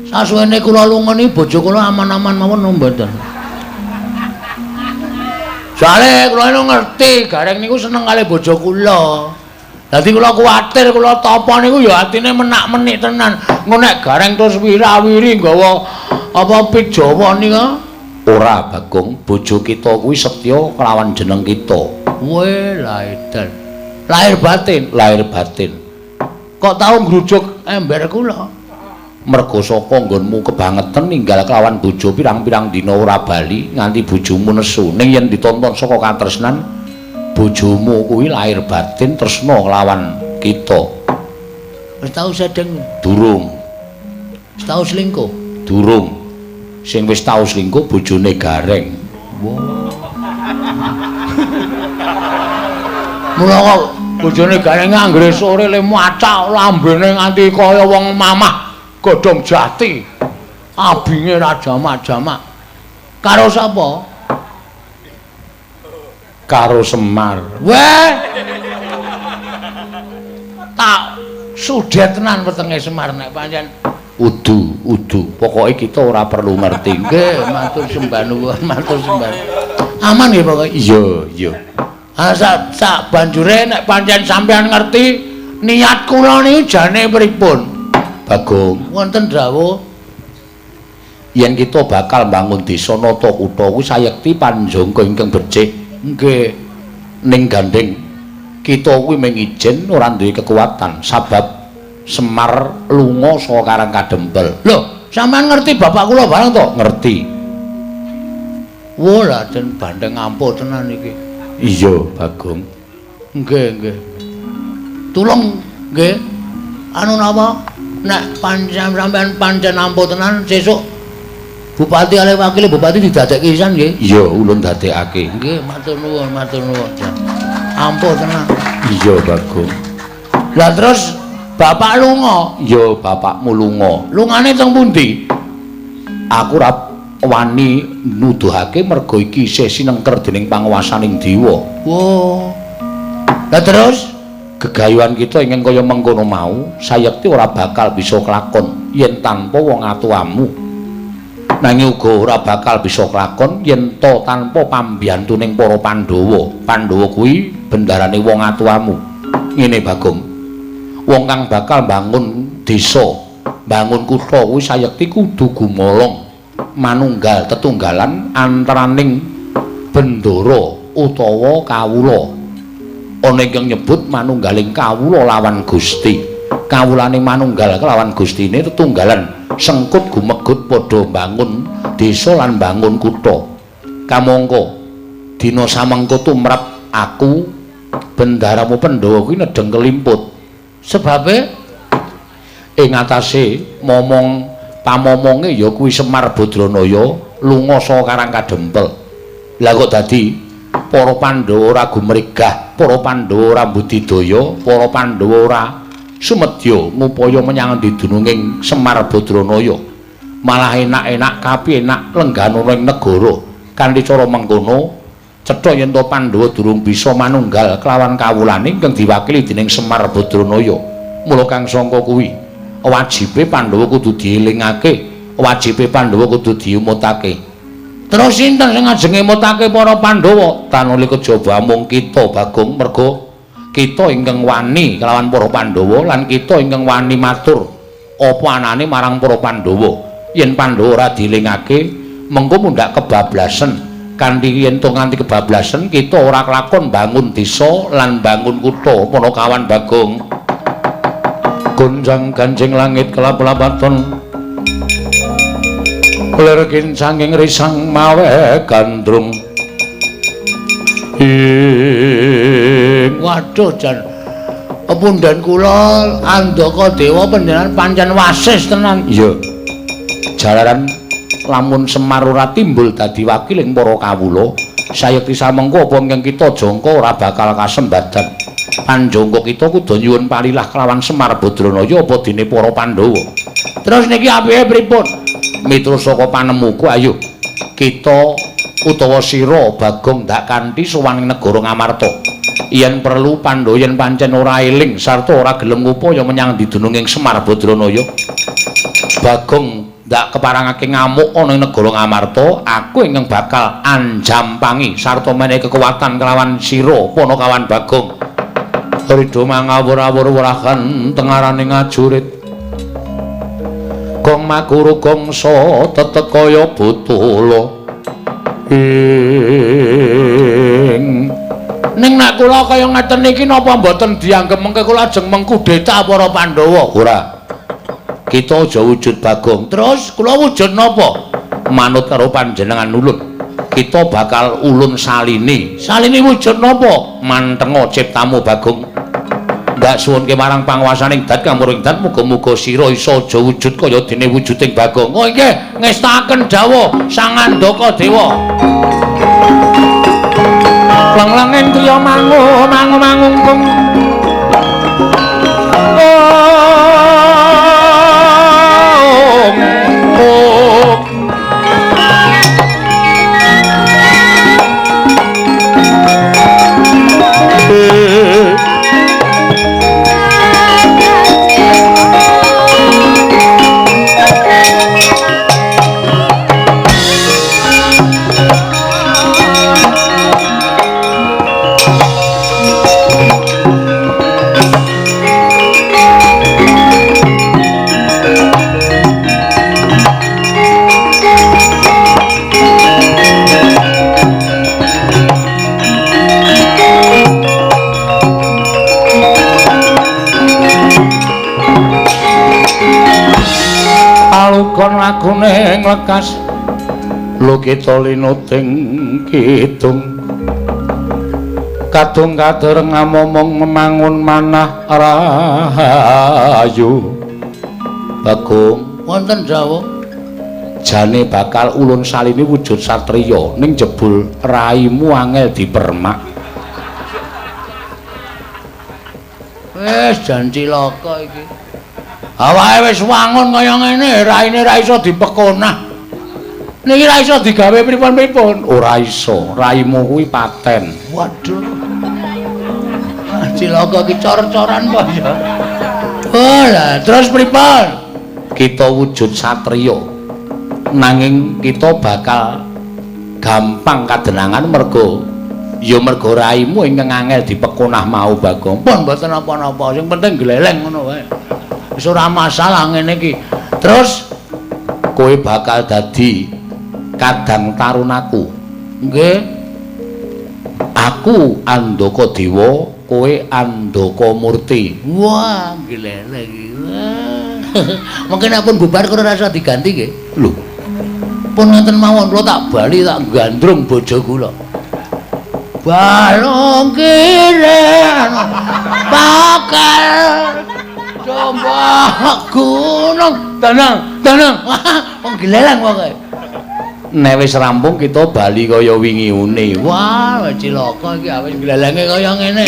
Sasuwene kula lunga niki bojo kula aman-aman mawon napa mboten? Soale kula niku ngerti Gareng niku seneng kali bojo kula. Dadi kula kuwatir kula tapa niku ya atine menak-menik tenan. Engko nek Gareng terus wirawiri nggawa apa pit Jawa nika? Ora, Bagong, bojo kita kuwi setya kelawan jeneng kita. Weh, lah edan. Lahir batin, lahir batin. Kok tau ngrujuk ember kula? Mergo saka nggonmu kebangetan ninggal kelawan bojo pirang-pirang dina ora bali nganti bojomu nesu. Ning yen ditonton saka katresnan, bojomu kuwi lahir batin tresna kelawan kita. Wis tau sedeng? Durung. Wis tau selingkuh? Durung. Sing wis tau selingkuh bojone Gareng. Wah. Mula kok bojone Gareng anggere sore le macak lambene nganti kaya wong mamah godhong jati. Abinge ra jamak-jamak. Karo sapa? Karo Semar. Weh. Tak sudet tenan wetenge Semar nek pancen udu, udu. Pokoke kita ora perlu ngerti. Nggih, matur sembah nuwun, matur sembah. Aman nggih pokoke. Iya, iya. Ah sak banjure nek pancen sampean ngerti niat kula niku jane pripun? Bagong, wonten dawuh yen kita bakal mbangun desa nata kutha kuwi sayekti panjangka ingkang becik. Nggih. Ning gandeng kita kuwi mung ijen ora duwe kekuatan sabab Semar lunga saka Karang Kadempel. Lho, sampean ngerti bapak kula bareng to? Ngerti. Wah, lah den bandeng ampuh tenan iki. Iya, Bagong. Nggih, nggih. Tulung nggih. Anu napa? Nek pancen sampean pancen ampuh tenan sesuk bupati kalih wakile bupati didadekke pisan nggih. Iya, ulun dadekake. Nggih, matur nuwun, matur nuwun. Ampuh tenan. Iya, Bagong. Lah terus bapak lunga? Ya, bapakmu lunga. Lungane teng pundi? Aku ora wani nuduhake mergo iki isih sinengker dening panguwasaning dewa. Wo. Lah terus gegayuhan kita ingkang kaya mengkono mau sayekti ora bakal bisa kelakon yen tanpa wong atuamu. Nanging uga ora bakal bisa kelakon yen ta tanpa pambiyantuning para Pandhawa. Pandhawa kuwi bendarane wong atuamu. Ngene Bagong. Wong kang bakal mbangun desa, mbangun kutha kuwi sayekti kudu gumolong. Manunggal tetunggalan antaraning bendara utawa kawula. Ana ingkang nyebut manunggaling kawula lawan Gusti. Kawulane manunggal kelawan Gustine tetunggalan sengkut gumegut padha mbangun desa lan mbangun kutha. Kamangka dina samengko tumrap aku bendaramu Pandhawa kuwi nedheng kelimput. Sebabe ing atase momong pamomonge ya kuwi Semar Badranaya lunga saka Karang Kadempel. Lah kok dadi para Pandhawa ora gumregah, para Pandhawa ora budidaya, para Pandhawa ora sumedya ngupaya menyang endi dununging Semar Badranaya. Malah enak-enak kapi enak lengganono ing negara. Kanthi cara mengkono cetha yen to Pandhawa durung bisa manunggal kelawan kawulane ingkang diwakili dening Semar Badranaya. Mula kang sangka kuwi wajibe Pandhawa kudu dielingake, wajibe Pandhawa kudu diumutake. Terus sinten sing ajeng ngemutake para Pandhawa? Tanuli kejaba amung kita Bagong, merga kita ingkang wani kelawan para Pandhawa lan kita ingkang wani matur apa anane marang para Pandhawa. Yen Pandhawa ora dielingake, mengko mundhak kebablasen. Kanthi yen to nganti kebablasen kita ora kelakon bangun desa lan bangun kutha. Panakawan Bagong. Gonjang ganjing langit kelap-lapaton lir kincanging risang mawe gandrung. Ing waduh jan pepundhen kula Andaka Dewa panjenengan pancen wasis tenan. Iya. Jalaran lamun Semar ora timbul dadi wakiling para kawula, sayekti samengko apa ingkang kita jangka ora bakal kasembadan. Panjangka kita kudu nyuwun palilah kelawan Semar Badranaya apa dene para Pandhawa. Terus niki apike pripun? Miturut saka panemuku, ayo kita utawa sira Bagong ndak kanthi sowan ing negara Ngamarta. Yen perlu Pandhawa yen pancen ora eling sarta ora gelem ngupaya menyang didununging Semar Badranaya, Bagong ndak keparangake ngamuk ana ing negara Ngamarta, aku ingkang bakal anjampangi sarta menehi kekuatan kelawan sira Panakawan Bagong. Ridho mangawur-awur werahan tengaraning ajurit. Gong makuru gongso tetek kaya botolo. Ing ning nek kula kaya ngeten iki napa mboten dianggep mengke kula ajeng mengkudeta para Pandhawa? Ora. Kita aja wujud Bagong. Terus kula wujud napa? Manut karo panjenengan ulun. Kita bakal ulun salini. Salini wujud napa? Mantenga ciptamu Bagong. Ndak suwunke marang panguwasaning dat kamuring dat, muga-muga sira iso aja wujud kaya dene wujuding Bagong. Oh nggih, ngestakaken dawuh Sang Andaka Dewa. Leng-lenging triya mangu mangu mangungkung. Om om. Alukon lakune nglekas lukita linuting kidung kadung kadereng amomong memangun manah rahayu. Bagong wonten dawuh jane bakal ulun salini wujud satriya ning jebul raimu angel dipermak. Wis jan cilaka iki. Awake wis wangun kaya ngene, raine ra iso dipekonah. Niki ra iso digawe pripun-pripun. Ora iso, raimu kuwi paten. Waduh. Cilaka iki cor-coran apa ya? Oh lah, terus pripun? Kita wujud satriya. Nanging kita bakal gampang kadenangan merga ya merga raimu ingkang angel dipekonah mau Bagong. Pun mboten napa-napa, sing penting gleleng ngono wae. Wis ora masalah ngene iki. Terus kowe bakal dadi Kadang tarunaku. Nggih. Aku Andaka Dewa, kowe Andaka Murti. Wah, gleleng iki. Mungkin pun bubar kula rasa diganti nggih. Lho. Pun ngoten mawon kula tak bali tak gandrung bojo kula. Balung kiren bakal coba gunung tenang tenang. Wong gleleng pokoke. Nek wis rampung kita bali kaya wingi une. Wah, cilaka iki awis glelenge kaya ngene.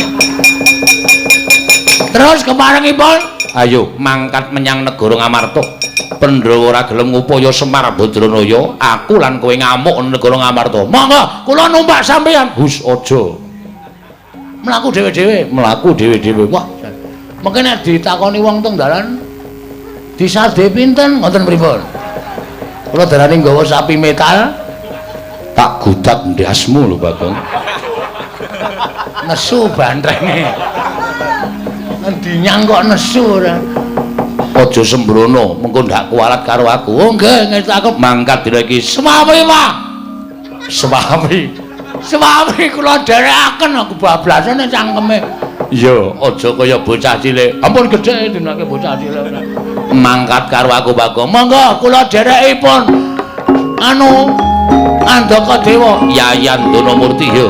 Terus keparengipun, ayo mangkat menyang negara Ngamarta. Pandhawa ora gelem ngupaya Semar Badranaya, aku lan kowe ngamuk negara Ngamarta. Monggo, kula numpak sampeyan. Hus aja. Mlaku dhewe-dhewe, mlaku dhewe-dhewe. Wah, mengke nek ditakoni wong teng dalan disade pinten ngoten pripun? Kula darani nggawa sapi metal, tak gudak ndasmu lho, Bagong. Nesu bantrenge. Ngendinyang kok nesu ora. Aja sembrono, mengko ndak kualat karo aku. Oh nggih, ngestu aku mangkat dina iki. Semawi, Pak. Semawi. Semawi kula dherekaken aku bablasane cangkeme. Iya, aja kaya bocah cilik. Ampun gedhe dinake bocah cilik. Mangkat karo aku, Bagong. Monggo kula dherekipun. Anu Andaka Dewa, Yayan Donamurti ya.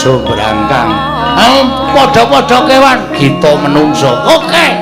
Aja brangkang. Padha-padha kewan kita menungso. Oke.